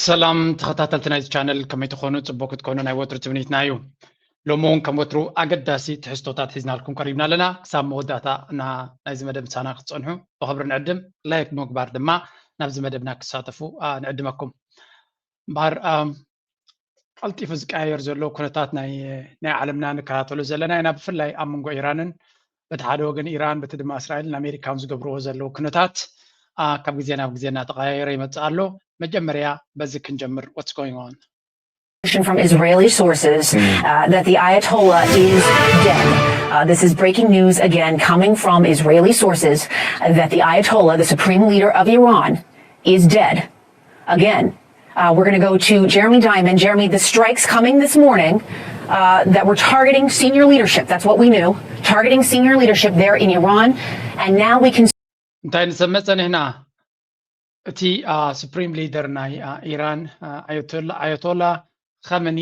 ሰላም ተኸታተልቲ ናይዚ ቻነል፣ ከመይ ትኾኑ? ጽቡቅ ክትኮኑ ናይ ወትሩ ትምኒትና እዩ። ሎሚ እውን ከም ወትሩ ኣገዳሲ ትሕዝቶታት ሒዝናልኩም ቀሪብና ኣለና። ክሳብ መወዳእታ ናይዚ መደብ ምሳና ክትጸንሑ ብኽብሪ ንዕድም። ላይክ ብምግባር ድማ ናብዚ መደብና ክትሳተፉ ንዕድመኩም። እምበኣር ቀልጢፉ ዝቀያየር ዘሎ ኩነታት ናይ ዓለምና ንከታተሎ ዘለና ኢና። ብፍላይ ኣብ መንጎ ኢራንን በቲ ሓደ ወገን ኢራን በቲ ድማ እስራኤልን ኣሜሪካን ዝገብርዎ ዘለዉ ኩነታት ካብ ግዜ ናብ ግዜ እናተቐያየረ ይመፅእ ኣሎ። መጀመርያ በዚ ክንጀምር። What's going on? From Israeli sources uh, that the Ayatollah is dead. Uh, this is breaking news again coming from Israeli sources uh, that the Ayatollah, the supreme leader of Iran, is dead again. Uh, we're going to go to Jeremy Diamond. Jeremy, the strikes coming this morning uh, that were targeting senior leadership. That's what we knew, targeting senior leadership there in Iran. And now we can. እንታይ ንሰምዕ ጸኒሕና? እቲ ሱፕሪም ሊደር ናይ ኢራን ኣያቶላ ኸመኒ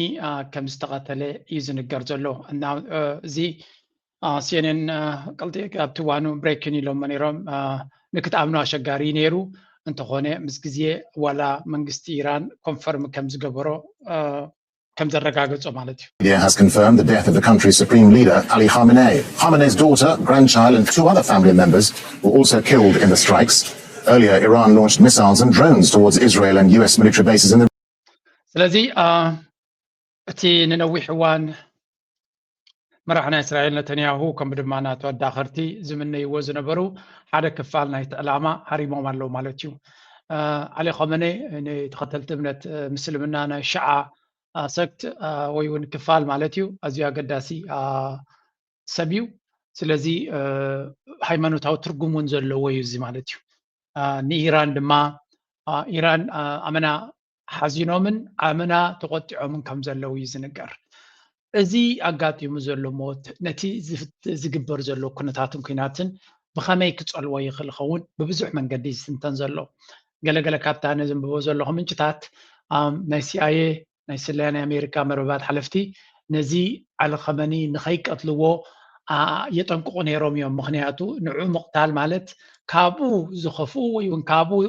ከም ዝተቐተለ እዩ ዝንገር ዘሎ። እና እዚ ሲኤንኤን ቀልጢ ኣብቲ ዋኑ ብሬኪን ኢሎሞ ነይሮም። ንክትኣምኖ ኣሸጋሪ እዩ ነይሩ። እንተኾነ ምስ ግዜ ዋላ መንግስቲ ኢራን ኮንፈርም ከም ዝገበሮ ከም ዘረጋገጾ ማለት እዩ። Media has confirmed the death of the country's supreme leader, Ali Khamenei. Khamenei's daughter, grandchild, and two other family members were also killed in the strikes. Earlier, Iran launched missiles and drones towards Israel and U S military bases in the ስለዚ እቲ ንነዊሕ እዋን መራሕ ናይ እስራኤል ነተንያሁ ከምኡ ድማ ናቱ ኣዳኸርቲ ዝምነይዎ ዝነበሩ ሓደ ክፋል ናይቲ ዕላማ ሃሪሞም ኣለዉ ማለት እዩ። ኣሊ ኸመኔ ንተኸተልቲ እምነት ምስልምና ናይ ሽዓ ሰክት ወይ እውን ክፋል ማለት እዩ። ኣዝዩ ኣገዳሲ ሰብ እዩ። ስለዚ ሃይማኖታዊ ትርጉም እውን ዘለዎ እዩ እዚ ማለት እዩ። ንኢራን ድማ ኢራን ኣመና ሓዚኖምን ኣመና ተቆጢዖምን ከም ዘለዉ እዩ ዝንገር። እዚ ኣጋጢሙ ዘሎ ሞት ነቲ ዝግበር ዘሎ ኩነታትን ኩናትን ብኸመይ ክጸልዎ ይኽእል ይኸውን? ብብዙሕ መንገዲ ዝትንተን ዘሎ። ገለገለ ካብታ ነዘንብቦ ዘለኹ ምንጭታት ናይ ሲኣይኤ ናይ ስለያ ናይ ኣሜሪካ መርበባት ሓለፍቲ ነዚ ዓሊ ኸመኒ ንኸይቀትልዎ የጠንቅቑ ነይሮም እዮም። ምኽንያቱ ንዑ ምቕታል ማለት ካብኡ ዝኸፍኡ ወይ እውን ካብኡ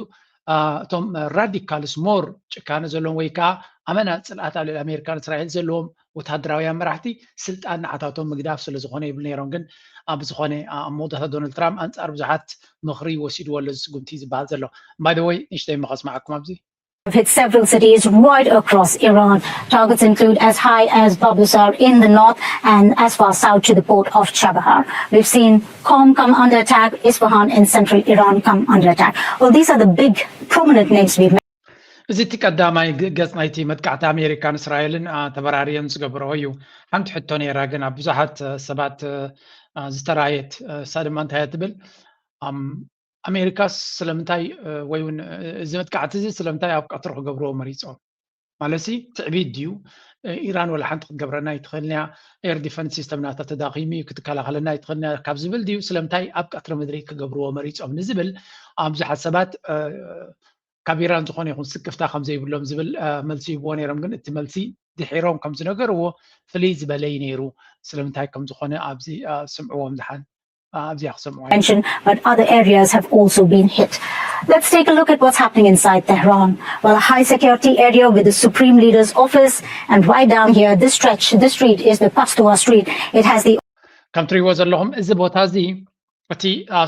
እቶም ራዲካልስ ሞር ጭካነ ዘለዎም ወይ ከዓ ኣመና ፅልኣት ኣብ ልዕሊ ኣሜሪካን እስራኤል ዘለዎም ወታደራውያን መራሕቲ ስልጣን ንዓታቶም ምግዳፍ ስለ ዝኾነ ይብል ነይሮም። ግን ኣብ ዝኾነ ኣብ መወዳእታ ዶናልድ ትራምፕ ኣንፃር ብዙሓት ምኽሪ ወሲድዎ ኣሎ እዚ ስጉምቲ ዝበሃል ዘሎ። ባይ ወይ ንሽተይ መኸስማዓኩም ኣብዚ hit several cities right across Iran. Targets include as high as Babusar in the north and as far south to the port of Chabahar. We've seen Qom come under attack, Isfahan in central Iran come under attack. Well, these are the big prominent names we've mentioned. እዚ እቲ ቀዳማይ ገጽ ናይቲ መጥቃዕቲ ኣሜሪካን እስራኤልን ተበራርየን ዝገብረኦ እዩ። ሓንቲ ሕቶ ነይራ ግን ኣብ ብዙሓት ሰባት ዝተራየት፣ እሳ ድማ እንታይ እያ ትብል? ኣሜሪካስ ስለምንታይ ወይ እውን እዚ መጥቃዕቲ እዚ ስለምንታይ ኣብ ቀትሪ ክገብርዎ መሪፆም? ማለትሲ ትዕቢት ድዩ? ኢራን ወላ ሓንቲ ክትገብረና ኣይትኽእልን እያ። ኤር ዲፈንስ ሲስተም ናታ ተዳኺሙ እዩ፣ ክትከላኸለና ኣይትኽእልን እያ ካብ ዝብል ድዩ? ስለምንታይ ኣብ ቀትሪ ምድሪ ክገብርዎ መሪፆም ንዝብል ኣብ ብዙሓት ሰባት ካብ ኢራን ዝኾነ ይኹን ስክፍታ ከም ዘይብሎም ዝብል መልሲ ይብዎ ነይሮም። ግን እቲ መልሲ ድሒሮም ከም ዝነገርዎ ፍልይ ዝበለ እዩ ነይሩ። ስለምንታይ ከም ዝኾነ ኣብዚ ስምዕዎም ዝሓን ኣብዚኣ ክሰምዑ mentioned, but other areas have also been hit. Let's take a look at what's happening inside Tehran. Well, a high security area with the Supreme Leader's office, and right down here, this stretch, this street is the Pashtun Street. It has the ከም ትሪእዎ ዘለኹም እዚ ቦታ እዚ እቲ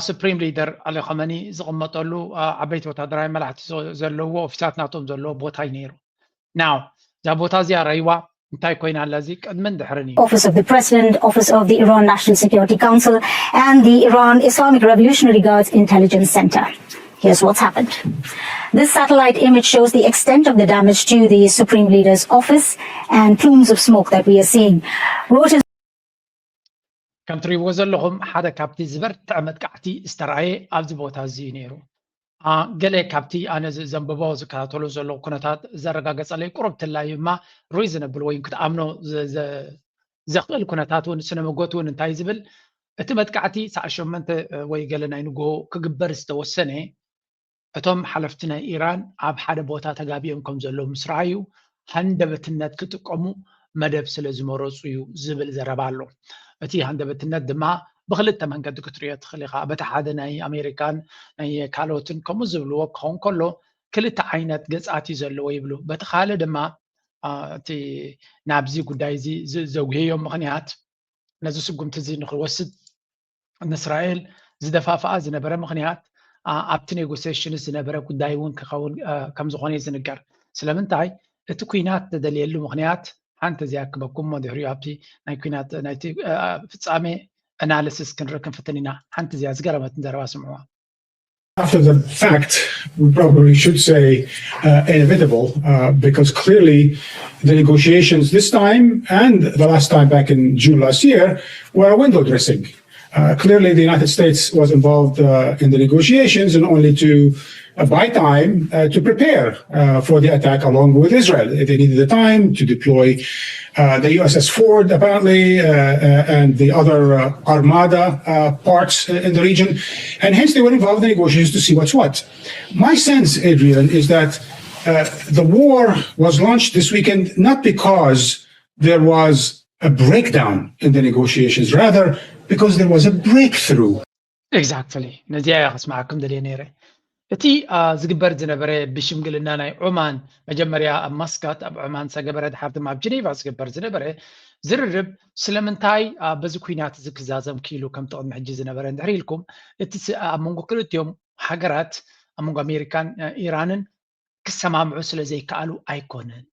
ሱፕሪም ሊደር ኣሊ ኸመኒ ዝቕመጠሉ ዓበይቲ ወታደራዊ መላሕቲ ዘለዎ ኦፊሳት ናቶም ዘለዎ ቦታ እዩ ነይሩ። ናው እዛ ቦታ እዚኣ ረይዋ እንታይ ኮይና ኣላ? እዚ ቅድምን ድሕርን እዩ። Office of the President, Office of the Iran National Security Council, and the Iran Islamic Revolutionary Guards Intelligence Center. Here's what's happened. This satellite image shows the extent of the damage to the Supreme Leader's office and plumes of smoke that we are seeing. Reuters ከም ትሪእዎ ዘለኹም ሓደ ካብቲ ዝበርትዐ መጥቃዕቲ ዝተረኣየ ኣብዚ ቦታ እዚ እዩ ነይሩ። ገለ ካብቲ ኣነ ዘንብቦ ዝከታተሎ ዘለኹ ኩነታት ዘረጋገፀለይ ቁሩብ ትላይ እማ ሪዝነብል ወይ ክትኣምኖ ዘኽእል ኩነታት እውን ስነ መጎት እውን እንታይ ዝብል እቲ መጥቃዕቲ ሰዓት ሸሞንተ ወይ ገለ ናይ ንጎ ክግበር ዝተወሰነ እቶም ሓለፍቲ ናይ ኢራን ኣብ ሓደ ቦታ ተጋቢኦም ከም ዘለዉ ምስ ረኣዩ ሃንደበትነት ክጥቀሙ መደብ ስለ ዝመረፁ እዩ ዝብል ዘረባ ኣሎ። እቲ ሃንደበትነት ድማ ብክልተ መንገዲ ክትሪኦ ትኽእል ኢኻ። በቲ ሓደ ናይ ኣሜሪካን ናይ ካልኦትን ከምኡ ዝብልዎ ክኸውን ከሎ ክልተ ዓይነት ገጻት እዩ ዘለዎ ይብሉ። በቲ ካልእ ድማ እቲ ናብዚ ጉዳይ እዚ ዘጉህዮ ምኽንያት ነዚ ስጉምቲ እዚ ንክወስድ ንእስራኤል ዝደፋፍኣ ዝነበረ ምኽንያት ኣብቲ ኔጎሲሽንስ ዝነበረ ጉዳይ እውን ክኸውን ከም ዝኾነ እዩ ዝንገር። ስለምንታይ እቲ ኩናት ተደልየሉ ምኽንያት ሓንቲ እዚኣ ክበኩም እሞ ድሕሪኡ ኣብቲ ናይ ኩናት ናይቲ ፍጻሜ ኣናሊሲስ ክንርኢ ክንፍትን ኢና። ሓንቲ እዚኣ ዝገረመትን ዘረባ ስምዕዋ። After the fact, we probably should say uh, inevitable uh, because clearly the negotiations this time and the last time back in June last year were a window dressing. Uh, clearly, the United States was involved uh, in the negotiations and only to uh, buy time uh, to prepare uh, for the attack along with Israel. They needed the time to deploy uh, the U S S Ford, apparently, uh, uh, and the other uh, Armada uh, parts in the region. And hence, they were involved in the negotiations to see what's what. My sense, Adrian, is that uh, the war was launched this weekend not because there was a breakdown in the negotiations, rather, because there was a breakthrough. Exactly. ነዚኣ እያ ከስምዓኩም ደልየ ነይረ። እቲ ዝግበር ዝነበረ ብሽምግልና ናይ ዑማን መጀመርያ ኣብ ማስካት ኣብ ዑማን ዝተገበረ ድሓር ድማ ኣብ ጀኔቫ ዝግበር ዝነበረ ዝርርብ ስለምንታይ በዚ ኩናት እዚ ክዛዘም ክኢሉ ከምቲ ቅድሚ ሕጂ ዝነበረ እንድሕር ኢልኩም እቲ ኣብ መንጎ ክልቲኦም ሃገራት ኣብ መንጎ ኣሜሪካን ኢራንን ክሰማምዑ ስለ ዘይከኣሉ ኣይኮነን።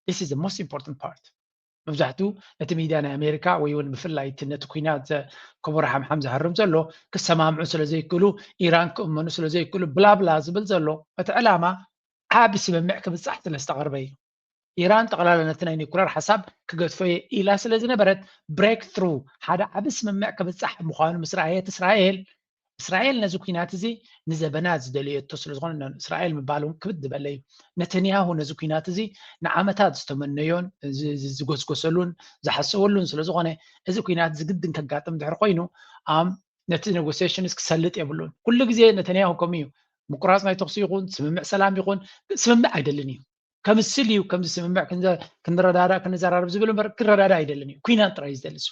This is the most important part። መብዛሕትኡ ነቲ ሚድያ ናይ ኣሜሪካ ወይ እውን ብፍላይ እቲ ነቲ ኩናት ክቡር ሓምሓም ዝሃርም ዘሎ ክሰማምዑ ስለ ዘይክእሉ ኢራን ክእመኑ ስለ ዘይክእሉ ብላብላ ዝብል ዘሎ እቲ ዕላማ ዓቢ ስምምዕ ክብጻሕ ስለ ዝተቐርበ እዩ። ኢራን ጠቕላላ ነቲ ናይ ኒኩለር ሓሳብ ክገድፎ እየ ኢላ ስለ ዝነበረት breakthrough ሓደ ዓቢ ስምምዕ ክብጻሕ ምዃኑ ምስ ረኣየት እስራኤል እስራኤል ነዚ ኩናት እዚ ንዘበናት ዝደለየቶ ስለ ዝኾነ እስራኤል ምባል እውን ክብድ ዝበለ እዩ። ነተንያሁ ነዚ ኩናት እዚ ንዓመታት ዝተመነዮን ዝጎስጎሰሉን ዝሓሰበሉን ስለ ዝኾነ እዚ ኩናት እዚ ግድን ከጋጥም ድሕሪ ኮይኑ ነቲ ኔጎሲሽንስ ክሰልጥ የብሉን። ኩሉ ግዜ ነተንያሁ ከምኡ እዩ። ምቁራፅ ናይ ተኽሲ ይኹን ስምምዕ ሰላም ይኹን ስምምዕ ኣይደልን እዩ። ከምስል እዩ ከምዚ ስምምዕ ክንረዳዳእ ክንዘራረብ ዝብል እምበር ክረዳዳእ ኣይደልን እዩ። ኩናት ጥራይ እዩ ዝደሊ እሱ።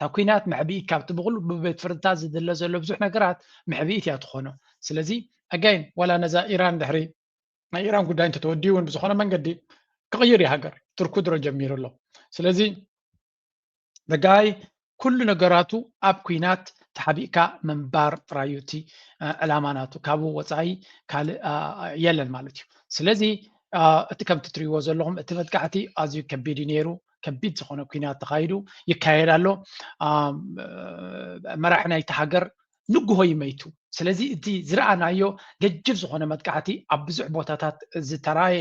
እታ ኩናት መዕብኢት ካብቲ ብኹሉ ብቤት ፍርድታት ዝድለ ዘሎ ብዙሕ ነገራት መዕብኢት እያ ትኾኖ። ስለዚ ኣጋይን ዋላ ነዛ ኢራን ድሕሪ ናይ ኢራን ጉዳይ እንተተወዲኡ እውን ብዝኾነ መንገዲ ክቕይር እዩ ሃገር። ቱርኩ ድሮ ጀሚሩ ኣሎ። ስለዚ the guy ኩሉ ነገራቱ ኣብ ኩናት ተሓቢእካ ምንባር ጥራዩ እቲ ዕላማ ናቱ። ካብኡ ወፃኢ ካልእ የለን ማለት እዩ። ስለዚ እቲ ከምቲ ትሪእዎ ዘለኹም እቲ መጥቃዕቲ ኣዝዩ ከቢድ እዩ ነይሩ። ከቢድ ዝኾነ ኩናት ተኻይዱ ይካየድ ኣሎ። መራሒ ናይቲ ሃገር ንግሆ ይመይቱ። ስለዚ እቲ ዝረኣናዮ ገጅፍ ዝኾነ መጥቃዕቲ ኣብ ብዙሕ ቦታታት ዝተራየ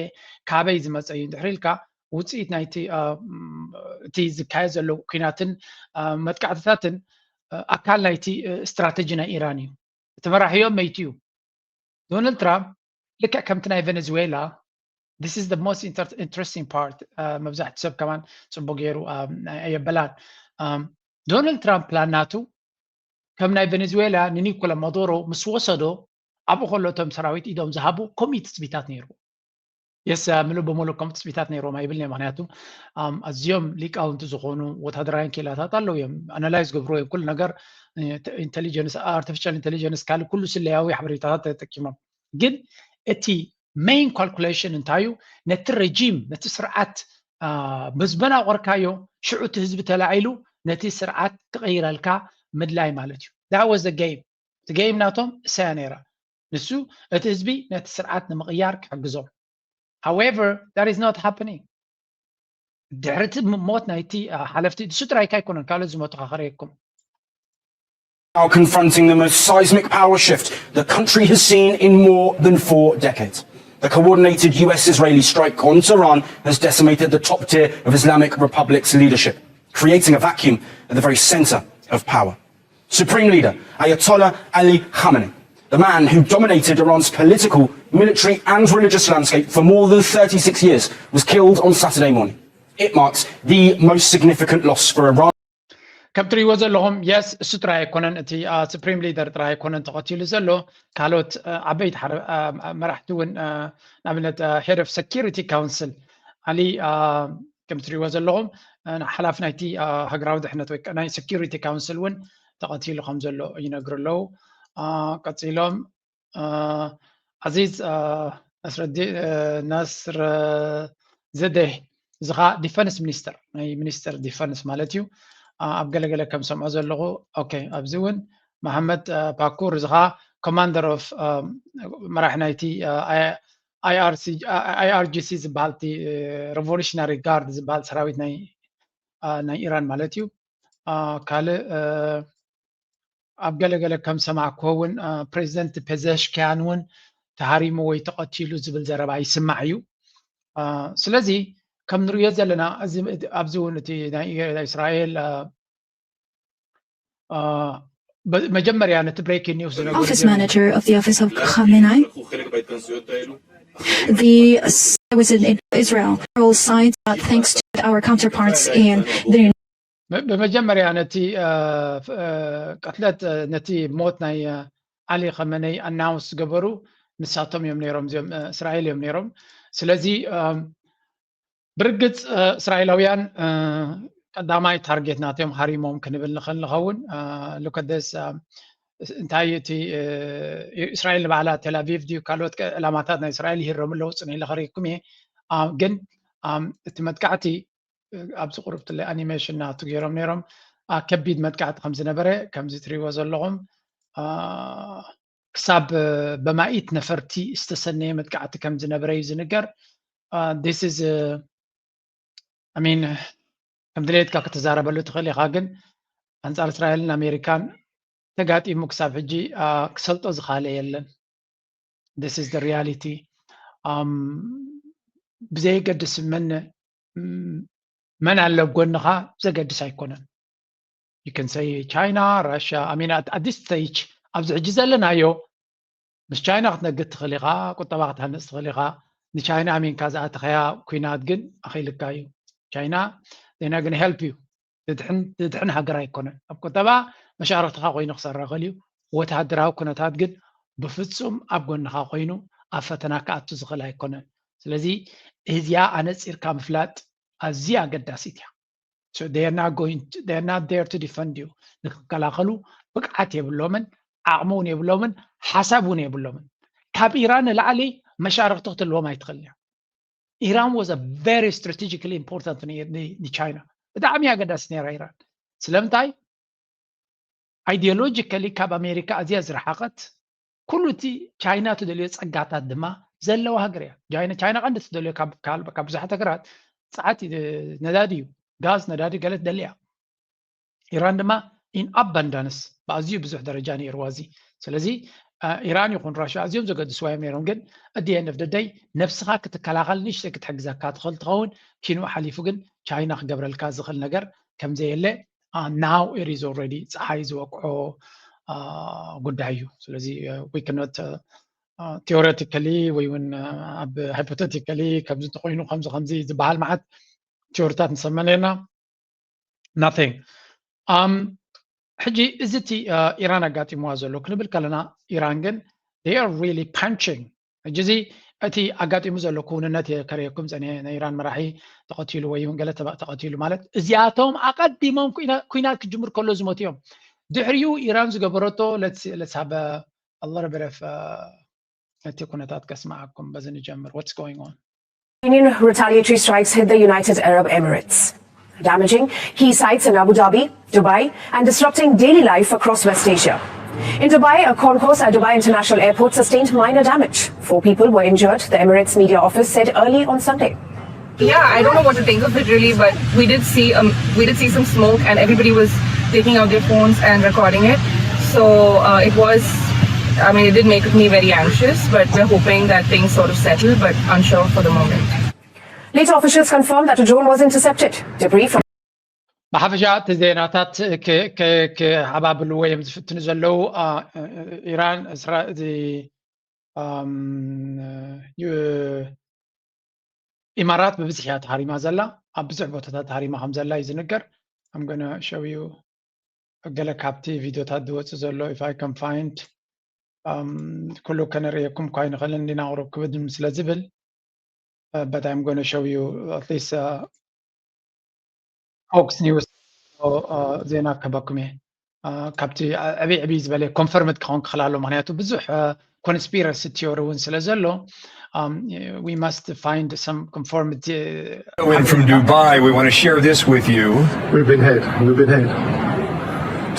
ካበይ ዝመፀ እዩ እንድሕር ኢልካ ውፅኢት ናይቲ እቲ ዝካየድ ዘሎ ኩናትን መጥቃዕትታትን ኣካል ናይቲ ስትራተጂ ናይ ኢራን እዩ። እቲ መራሒኦም መይቱ እዩ። ዶናልድ ትራምፕ ልክዕ ከምቲ ናይ ቨነዙዌላ this is the most interesting part መብዛሕቲ ሰብ ከማን ፅቡቅ ገይሩ ኣየበላን። ዶናልድ ትራምፕ ፕላን ናቱ ከም ናይ ቨነዙዌላ ንኒኮላ ማዱሮ ምስ ወሰዶ ኣብኡ ከሎ እቶም ሰራዊት ኢዶም ዝሃቡ ከምኡ ትፅቢታት ነይሩ። የስ ምሉእ ብምሉእ ከምኡ ትፅቢታት ነይሮም ኣይብልን እየ። ምክንያቱ ኣዝዮም ሊቃውንቲ ዝኾኑ ወታደራውያን ክኢላታት ኣለዉ እዮም። ኣናላይዝ ገብርዎ እዮም ኩሉ ነገር። ኢንቴሊጀንስ ኣርቲፊሻል ኢንቴሊጀንስ ካልእ ኩሉ ስለያዊ ሓበሬታታት ተጠቂሞም ግን እቲ main calculation እንታይ እዩ? ነቲ ረጂም ነቲ ስርዓት ምስ በናቆርካዮ ሽዑ እቲ ህዝቢ ተላዒሉ ነቲ ስርዓት ክቕይረልካ ምድላይ ማለት እዩ። That was the game። እቲ game ናቶም እሳያ ነይራ። ንሱ እቲ ህዝቢ ነቲ ስርዓት ንምቕያር ክሕግዞም። However, that is not happening። ድሕሪ እቲ ሞት ናይቲ ሓለፍቲ ንሱ ጥራይካ ኣይኮነን ካልኦት ዝሞቱ ካኸረየኩም Now confronting the most seismic power shift the country has seen in more than four decades. The coordinated U S Israeli strike on Tehran has decimated the top tier of Islamic Republic's leadership, creating a vacuum at the very center of power. Supreme Leader Ayatollah Ali Khamenei, the man who dominated Iran's political, military, and religious landscape for more than thirty-six years, was killed on Saturday morning. It marks the most significant loss for Iran. ከም ትሪእዎ ዘለኹም የስ እሱ ጥራይ ኣይኮነን እቲ ሱፕሪም ሊደር ጥራይ ኣይኮነን ተቐቲሉ ዘሎ ካልኦት ዓበይቲ መራሕቲ እውን ንኣብነት head of security council Ali ከም ትሪእዎ ዘለኹም ሓላፊ ናይቲ ሃገራዊ ድሕነት ወይ ናይ security council እውን ተቐቲሉ ከም ዘሎ ይነግሩ ኣለዉ። ቀፂሎም ኣዚዝ ነስረዲ ናስረ ዘደህ፣ እዚ ኸዓ ዲፈንስ ሚኒስተር፣ ናይ ሚኒስተር ዲፈንስ ማለት እዩ። ኣብ ገለገለ ከም ሰምዖ ዘለኹ፣ ኦኬ፣ ኣብዚ እውን መሓመድ ፓኩር፣ እዚ ኸዓ ኮማንደር ኦፍ፣ መራሕ ናይቲ ኣይኣርጂሲ ዝበሃል፣ እቲ ሬቮሉሽናሪ ጋርድ ዝበሃል ሰራዊት ናይ ኢራን ማለት እዩ። ካልእ ኣብ ገለገለ ከም ሰማዕኩዎ እውን ፕሬዚደንት ፔዘሽኪያን እውን ተሃሪሙ ወይ ተቐቲሉ ዝብል ዘረባ ይስማዕ እዩ። ስለዚ ከም ንርእዮ ዘለና ኣብዚ እውን እቲ ናይ እስራኤል መጀመርያ ነቲ ብሬኪንግ ኒውስ ዝነገሩ Office manager of the office of Khamenei. The was in Israel. All sides, but thanks to our counterparts in the ብመጀመርያ ነቲ ቅትለት፣ ነቲ ሞት ናይ ዓሊ ኸመነይ ኣናውንስ ዝገበሩ ንሳቶም እዮም ነይሮም፣ እዚኦም እስራኤል እዮም ነይሮም። ስለዚ ብርግፅ እስራኤላውያን ቀዳማይ ታርጌት ናቶም ሃሪሞም ክንብል ንኽእል ንኸውን። ሉከደስ እንታይ እቲ እስራኤል ንባዕላ ቴላቪቭ ድዩ ካልኦት ዕላማታት ናይ እስራኤል ይህረሙ ኣለዉ ፅን ኢለ ከርእየኩም እየ። ግን እቲ መጥቃዕቲ ኣብዚ ቁሩብ ትለ ኣኒሜሽን ናቱ ገይሮም ነይሮም። ከቢድ መጥቃዕቲ ከም ዝነበረ ከምዚ ትሪእዎ ዘለኹም ክሳብ በማኢት ነፈርቲ ዝተሰነየ መጥቃዕቲ ከም ዝነበረ እዩ ዝንገር። ስ ሚን ከም ድሌትካ ክትዛረበሉ ትኽእል ኢኻ፣ ግን ኣንፃር እስራኤልን ኣሜሪካን ተጋጢሙ ክሳብ ሕጂ ክሰልጦ ዝኻለ የለን። ስ ሪያሊቲ። ብዘየገድስ መን መን ኣሎ ጎንኻ ዘገድስ ኣይኮነን። ዩ ን ሰይ ቻይና፣ ራሽያ፣ ኣሜን ኣት ዲስ ስቴጅ ኣብዚ ሕጂ ዘለናዮ ምስ ቻይና ክትነግድ ትኽእል ኢኻ፣ ቁጠባ ክትሃንፅ ትኽእል ኢኻ። ንቻይና ኣሚንካ ዝኣተኸያ ኩናት ግን ኣኺልካ እዩ። ቻይና ዜና ግን ሄልፕ እዩ፣ ዝድሕን ሃገር ኣይኮነን። ኣብ ቁጠባ መሻርክትኻ ኮይኑ ክሰርሕ ይኽእል እዩ። ወተሃደራዊ ኩነታት ግን ብፍፁም ኣብ ጎንኻ ኮይኑ ኣብ ፈተና ክኣቱ ዝኽእል ኣይኮነን። ስለዚ እዚኣ ኣነፂርካ ምፍላጥ ኣዝያ ኣገዳሲት እያ። ር ር ር ዲፈንድ ዩ፣ ንክከላኸሉ ብቅዓት የብሎምን፣ ዓቕሚ እውን የብሎምን፣ ሓሳብ እውን የብሎምን። ካብ ኢራን ንላዕሊ መሻርክቲ ክትልዎም ኣይትኽእል እያ። ኢራን was very strategically important ንቻይና፣ ብጣዕሚ ኣገዳሲ ነራ ኢራን። ስለምንታይ? ኣይዲዮሎጂካሊ ካብ ኣሜሪካ ኣዝያ ዝረሓቐት፣ ኩሉ እቲ ቻይና ትደልዮ ጸጋታት ድማ ዘለዋ ሃገር እያ። ቻይና ቻይና ቀንዲ ትደልዮ ካብ ካብ ካብ ብዙሓት ሃገራት ጸዓት ነዳዲ እዩ፣ ጋዝ ነዳዲ ገለ ትደሊ እያ። ኢራን ድማ in abundance ብኣዝዩ ብዙሕ ደረጃ ነይርዋ እዚ። ስለዚ ኢራን ይኹን ራሽያ ኣዝዮም ዘገድስዋ እዮም ነይሮም፣ ግን at the end of the day ነብስኻ ክትከላኸል ንእሽተይ ክትሕግዘካ ትኽእል ትኸውን። ኪንኡ ሓሊፉ ግን ቻይና ክገብረልካ ዝኽእል ነገር ከምዘየለ now it is already ፀሓይ ዝወቅዖ ጉዳይ እዩ። ስለዚ we cannot theoretically ወይ እውን ኣብ hypothetically ከምዚ እንተኮይኑ ከምዚ ከምዚ ዝበሃል መዓት ቲዮሪታት ንሰመን ና nothing። ሕጂ እዚ እቲ ኢራን ኣጋጢምዋ ዘሎ ክንብል ከለና ኢራን ግን they are really punching። ሕጂ እዚ እቲ ኣጋጢሙ ዘሎ ክውንነት ከርእየኩም ፀኒሐ። ናይ ኢራን መራሒ ተቐቲሉ ወይ እውን ገለ ተቐቲሉ ማለት እዚኣቶም ኣቐዲሞም ኩናት ክጅምር ከሎ ዝሞት እዮም። ድሕሪኡ ኢራን ዝገበረቶ let's have a little bit of ነቲ ኩነታት ከስማዓኩም በዚ ንጀምር። What's going on? Iranian retaliatory strikes hit the United Arab Emirates, damaging key sites in Abu Dhabi, Dubai, and disrupting daily life across West Asia. In Dubai, a concourse at Dubai International Airport sustained minor damage. Four people were injured, the Emirates media office said early on Sunday. Yeah, I don't know what to think of it really, but we did see um, we did see some smoke, and everybody was taking out their phones and recording it. So uh, it was, I mean, it did make me very anxious, but we're hoping that things sort of settle, but unsure for the moment. Later officials confirmed that a drone was intercepted. Debris from ብሓፈሻ እቲ ዜናታት ክሓባብልዎ እዮም ዝፍትኑ ዘለዉ። ኢራን ኢማራት ብብዝሒ እያ ተሃሪማ ዘላ፣ ኣብ ብዙሕ ቦታታት ተሃሪማ ከም ዘላ እዩ ዝንገር። I'm gonna show you ገለ ካብቲ ቪድዮታት ዝወፅ ዘሎ if I can find ኩሉ ከነርእየኩም እኳ ኣይንኽእልን እንዲና ቁሩብ ክብድ ስለ ዝብል but I'm gonna show you at least Fox News ዜና ክህበኩም እየ። እ፣ ካብቲ ዕብይ ዕብይ ዝበለ ኮንፈርምድ ክኸውን ክኽእል ኣሎ። ምክንያቱ ብዙሕ ኮንስፒረሲ ቲዮሪ እውን ስለ ዘሎ፣ um, we must find some conformity. And from Dubai, we want to share this with you. We've been hit. We've been hit.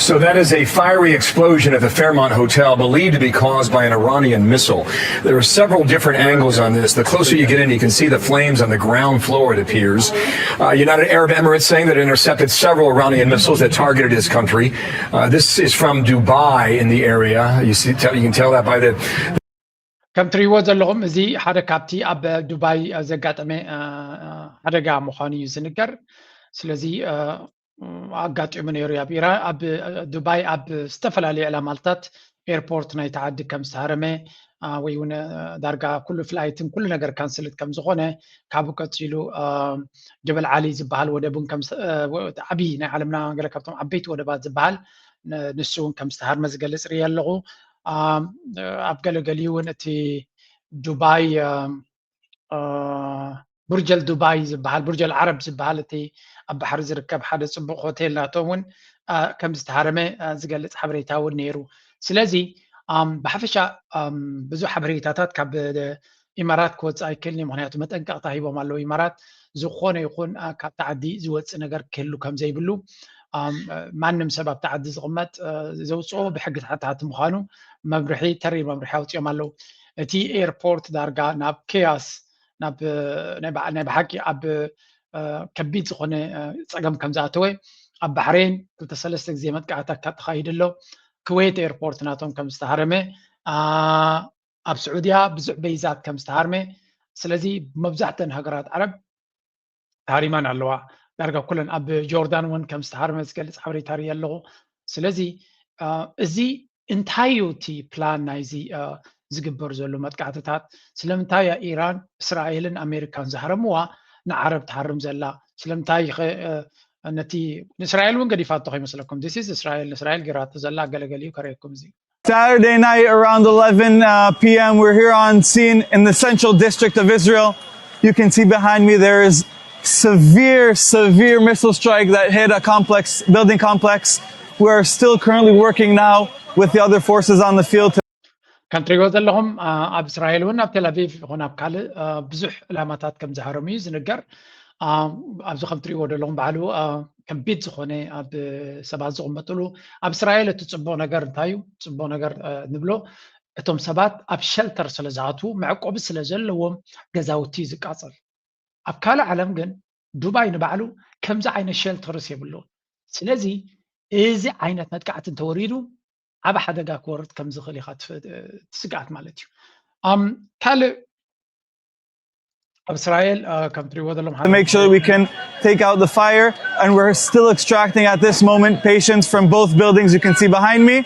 So that is a fiery explosion at the Fairmont Hotel, believed to be caused by an Iranian missile. There are several different angles on this. The closer you get in, you can see the flames on the ground floor, it appears. Uh, United Arab Emirates saying that it intercepted several Iranian missiles that targeted its country. Uh, this is from Dubai in the area. You, see, tell, you can tell that by the ከም ትሪእዎ ዘለኹም፣ እዚ ሓደ ካብቲ ኣብ ዱባይ ዘጋጠመ ሓደጋ ምዃኑ እዩ ዝንገር። ስለዚ ኣጋጢሙ ነይሩ ኣብ ኢራን፣ ኣብ ዱባይ ኣብ ዝተፈላለዩ ዕላማታት ኤርፖርት ናይቲ ዓዲ ከም ዝተሃረመ፣ ወይ እውን ዳርጋ ኩሉ ፍላይትን ኩሉ ነገር ካንስልት ከም ዝኾነ፣ ካብኡ ቀፂሉ ጀበል ዓሊ ዝበሃል ወደብ እውን ዓብዪ ናይ ዓለምና ገለ ካብቶም ዓበይቲ ወደባት ዝበሃል ንሱ እውን ከም ዝተሃርመ ዝገልፅ ርኢ ኣለኹ። ኣብ ገለገሊኡ እውን እቲ ዱባይ ቡርጀል ዱባይ ዝበሃል፣ ቡርጀል ዓረብ ዝበሃል፣ እቲ ኣብ ባሕሪ ዝርከብ ሓደ ፅቡቕ ሆቴል ናቶም እውን ከም ዝተሃረመ ዝገልፅ ሓበሬታ እውን ነይሩ። ስለዚ ብሓፈሻ ብዙሕ ሓበሬታታት ካብ ኢማራት ክወፅእ ኣይክእልን እዩ። ምክንያቱ መጠንቀቕታ ሂቦም ኣለዉ ኢማራት፣ ዝኾነ ይኹን ካብቲ ዓዲ ዝወፅእ ነገር ክህሉ ከም ዘይብሉ፣ ማንም ሰብ ኣብቲ ዓዲ ዝቕመጥ ዘውፅኦ ብሕጊ ተሓታቲ ምዃኑ መምርሒ፣ ተሪር መምርሒ ኣውፂኦም ኣለዉ። እቲ ኤርፖርት ዳርጋ ናብ ኬያስ፣ ናብ ናይ ብሓቂ ኣብ ከቢድ ዝኾነ ፀገም ከም ዝኣተወ፣ ኣብ ባሕሬን ክልተ ሰለስተ ግዜ መጥቃዕታት ካብ ተኻሂዱ ኣሎ። ክዌት ኤርፖርት ናቶም ከም ዝተሃረመ፣ ኣብ ስዑድያ ብዙሕ በይዛት ከም ዝተሃርመ። ስለዚ መብዛሕተን ሃገራት ዓረብ ተሃሪማን ኣለዋ። ዳርጋ ኩለን፣ ኣብ ጆርዳን እውን ከም ዝተሃርመ ዝገልፅ ሓበሬታ ርኢ ኣለኹ። ስለዚ እዚ እንታይ እዩ እቲ ፕላን ናይዚ ዝግበር ዘሎ መጥቃዕትታት? ስለምንታይ እያ ኢራን፣ እስራኤልን ኣሜሪካን ዝሃረምዋ ንዓረብ ትሃርም ዘላ? ስለምንታይ ነቲ ንእስራኤል እውን ገዲፋቶ ከይመስለኩም። ዚስ እስራኤል፣ ንእስራኤል ጌራቶ ዘላ ገለገሊኡ ከርእየኩም። እዚ Saturday night around eleven uh, p.m. We're here on scene in the central district of Israel. You can see behind me there is severe, severe missile strike that hit a complex, building complex. We are still currently working now with the other forces on the field. To ከም ትሪእዎ ዘለኹም ኣብ እስራኤል እውን ኣብ ቴልኣቪቭ ይኹን ኣብ ካልእ ብዙሕ ዕላማታት ከም ዝሃረሙ እዩ ዝንገር። ኣብዚ ከም ትሪእዎ ዘለኹም ባዕሉ ከቢድ ዝኾነ ኣብ ሰባት ዝቕመጥሉ፣ ኣብ እስራኤል እቲ ፅቡቕ ነገር እንታይ እዩ? ፅቡቕ ነገር ንብሎ እቶም ሰባት ኣብ ሸልተር ስለ ዝኣትዉ፣ መዕቆቢ ስለ ዘለዎም ገዛውቲ እዩ ዝቃፀል። ኣብ ካልእ ዓለም ግን ዱባይ ንባዕሉ ከምዚ ዓይነት ሸልተርስ የብሉን። ስለዚ እዚ ዓይነት መጥቃዕቲ እንተወሪዱ ዓብ ሓደጋ ክወርድ ከም ዝኽእል ኢኻ ትስግኣት ማለት እዩ። ካልእ ኣብ እስራኤል ከም ትሪእዎ ዘለኹም to make sure that we can take out the fire, and we're still extracting at this moment patients from both buildings you can see behind me.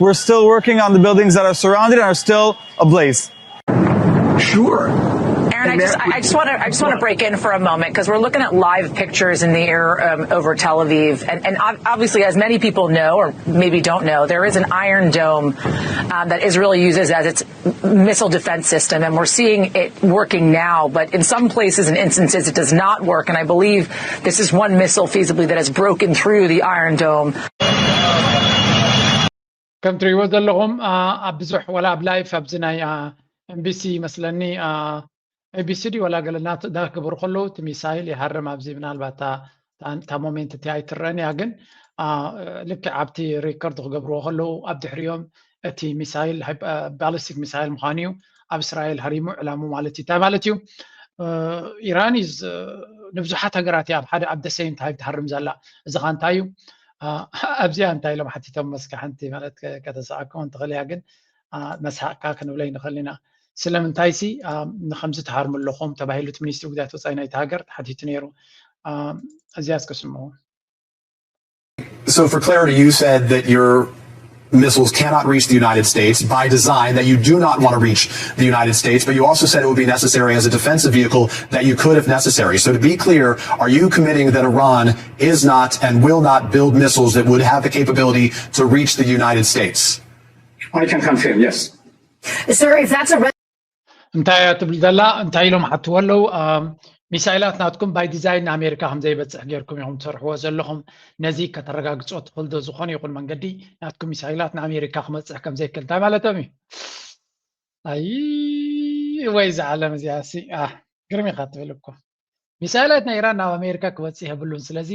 We're still working on the buildings that are surrounded and are still ablaze. Sure. Aaron, I just, I just want to, I just want to break in for a moment because we're looking at live pictures in the air um, over Tel Aviv, and, and obviously, as many people know, or maybe don't know, there is an Iron Dome um, that Israel uses as its missile defense system, and we're seeing it working now. But in some places and instances, it does not work. And I believe this is one missile feasibly that has broken through the Iron Dome. ከም ትሪእዎ ዘለኹም ኣብ ብዙሕ፣ ዋላ ኣብ ላይፍ ኣብዚ ናይ ኤምቢሲ ይመስለኒ፣ ኤቢሲ ድዩ ዋላ ገለ እናገበሩ ከለዉ እቲ ሚሳይል ይሃርም። ኣብዚ ምናልባት እታ ሞሜንት እቲኣ ኣይትረአን እያ፣ ግን ልክዕ ኣብቲ ሪከርድ ክገብርዎ ከለዉ ኣብ ድሕሪኦም እቲ ሚሳይል ባሊስቲክ ሚሳይል ምዃኑ እዩ ኣብ እስራኤል ሃሪሙ ዕላሙ ማለት እዩ። እንታይ ማለት እዩ? ኢራን እዩ ንብዙሓት ሃገራት እያ ኣብ ሓደ ኣብ ደሴም ታይም ትሃርም ዘላ። እዚ ኸ እንታይ እዩ? ኣብዚኣ እንታይ ኢሎም ሓቲቶም መስካ ሓንቲ ማለት ከተስሓቅኩም እንትኽእል እያ፣ ግን መስሓቅካ ክንብሎ ኣይንኽእል ኢና። ስለምንታይ ሲ ንኸምዚ ትሃርሙ ኣለኹም ተባሂሉ እቲ ሚኒስትሪ ጉዳያት ወፃኢ ናይቲ ሃገር ተሓቲቱ ነይሩ። እዚኣ እስከ ስምዑ። So for clarity, you said that your missiles cannot reach the United States by design, that you do not want to reach the United States, but you also said it would be necessary as a defensive vehicle that you could if necessary. So to be clear, are you committing that Iran is not and will not build missiles that would have the capability to reach the United States? I can confirm, yes. Sir, if that's a እንታይ እያ ትብል ዘላ? እንታይ ኢሎም ሓትዎ ኣለዉ? ሚሳይላት ናትኩም by design ንኣሜሪካ ከም ዘይበፅሕ ጌርኩም ኢኹም ትሰርሕዎ ዘለኹም። ነዚ ከተረጋግፆ ትኽእል ዶ? ዝኾነ ይኹን መንገዲ ናትኩም ሚሳይላት ንኣሜሪካ ክመፅሕ ከም ዘይክእል እንታይ ማለቶም እዩ? ኣይ ወይ እዛ ዓለም እዚኣ ሲ ግርም ኢኻ ትብል እኮ። ሚሳይላት ናይ ኢራን ናብ ኣሜሪካ ክበፅሕ የብሉን። ስለዚ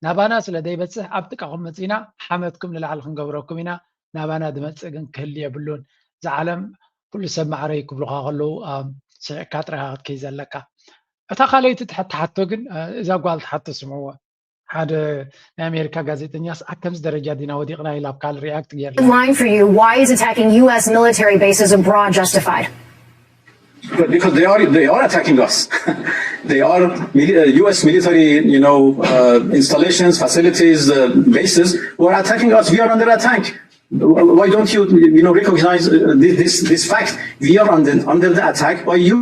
ናባና ስለ ዘይበፅሕ ኣብ ጥቃኹም መፂና ሓመድኩም ንላዕሊ ክንገብረኩም ኢና። ናባና ዝመፅእ ግን ክህሉ የብሉን። እዛ ዓለም ኩሉ ሰብ ማዕረይ ክብሉካ ከለዉ ስዕካ ጥራይካ ክትከይ ዘለካ። እታ ካልኣይቲ ትሓቶ ግን እዛ ጓል ትሓቶ ስምዕዎ። ሓደ ናይ ኣሜሪካ ጋዜጠኛስ ኣብ ከምዚ ደረጃ ዲና ወዲቕና ኢላ ኣብ ካልእ ሪያክት ገይርላ። Line for you. Why is attacking U S military bases abroad justified? But because they are they are attacking us. They are mili- uh, U S military, you know, uh, installations, facilities, uh, bases who are attacking us. We are under attack. Why don't you, you know, recognize uh, this, this this fact? We are under under the attack by U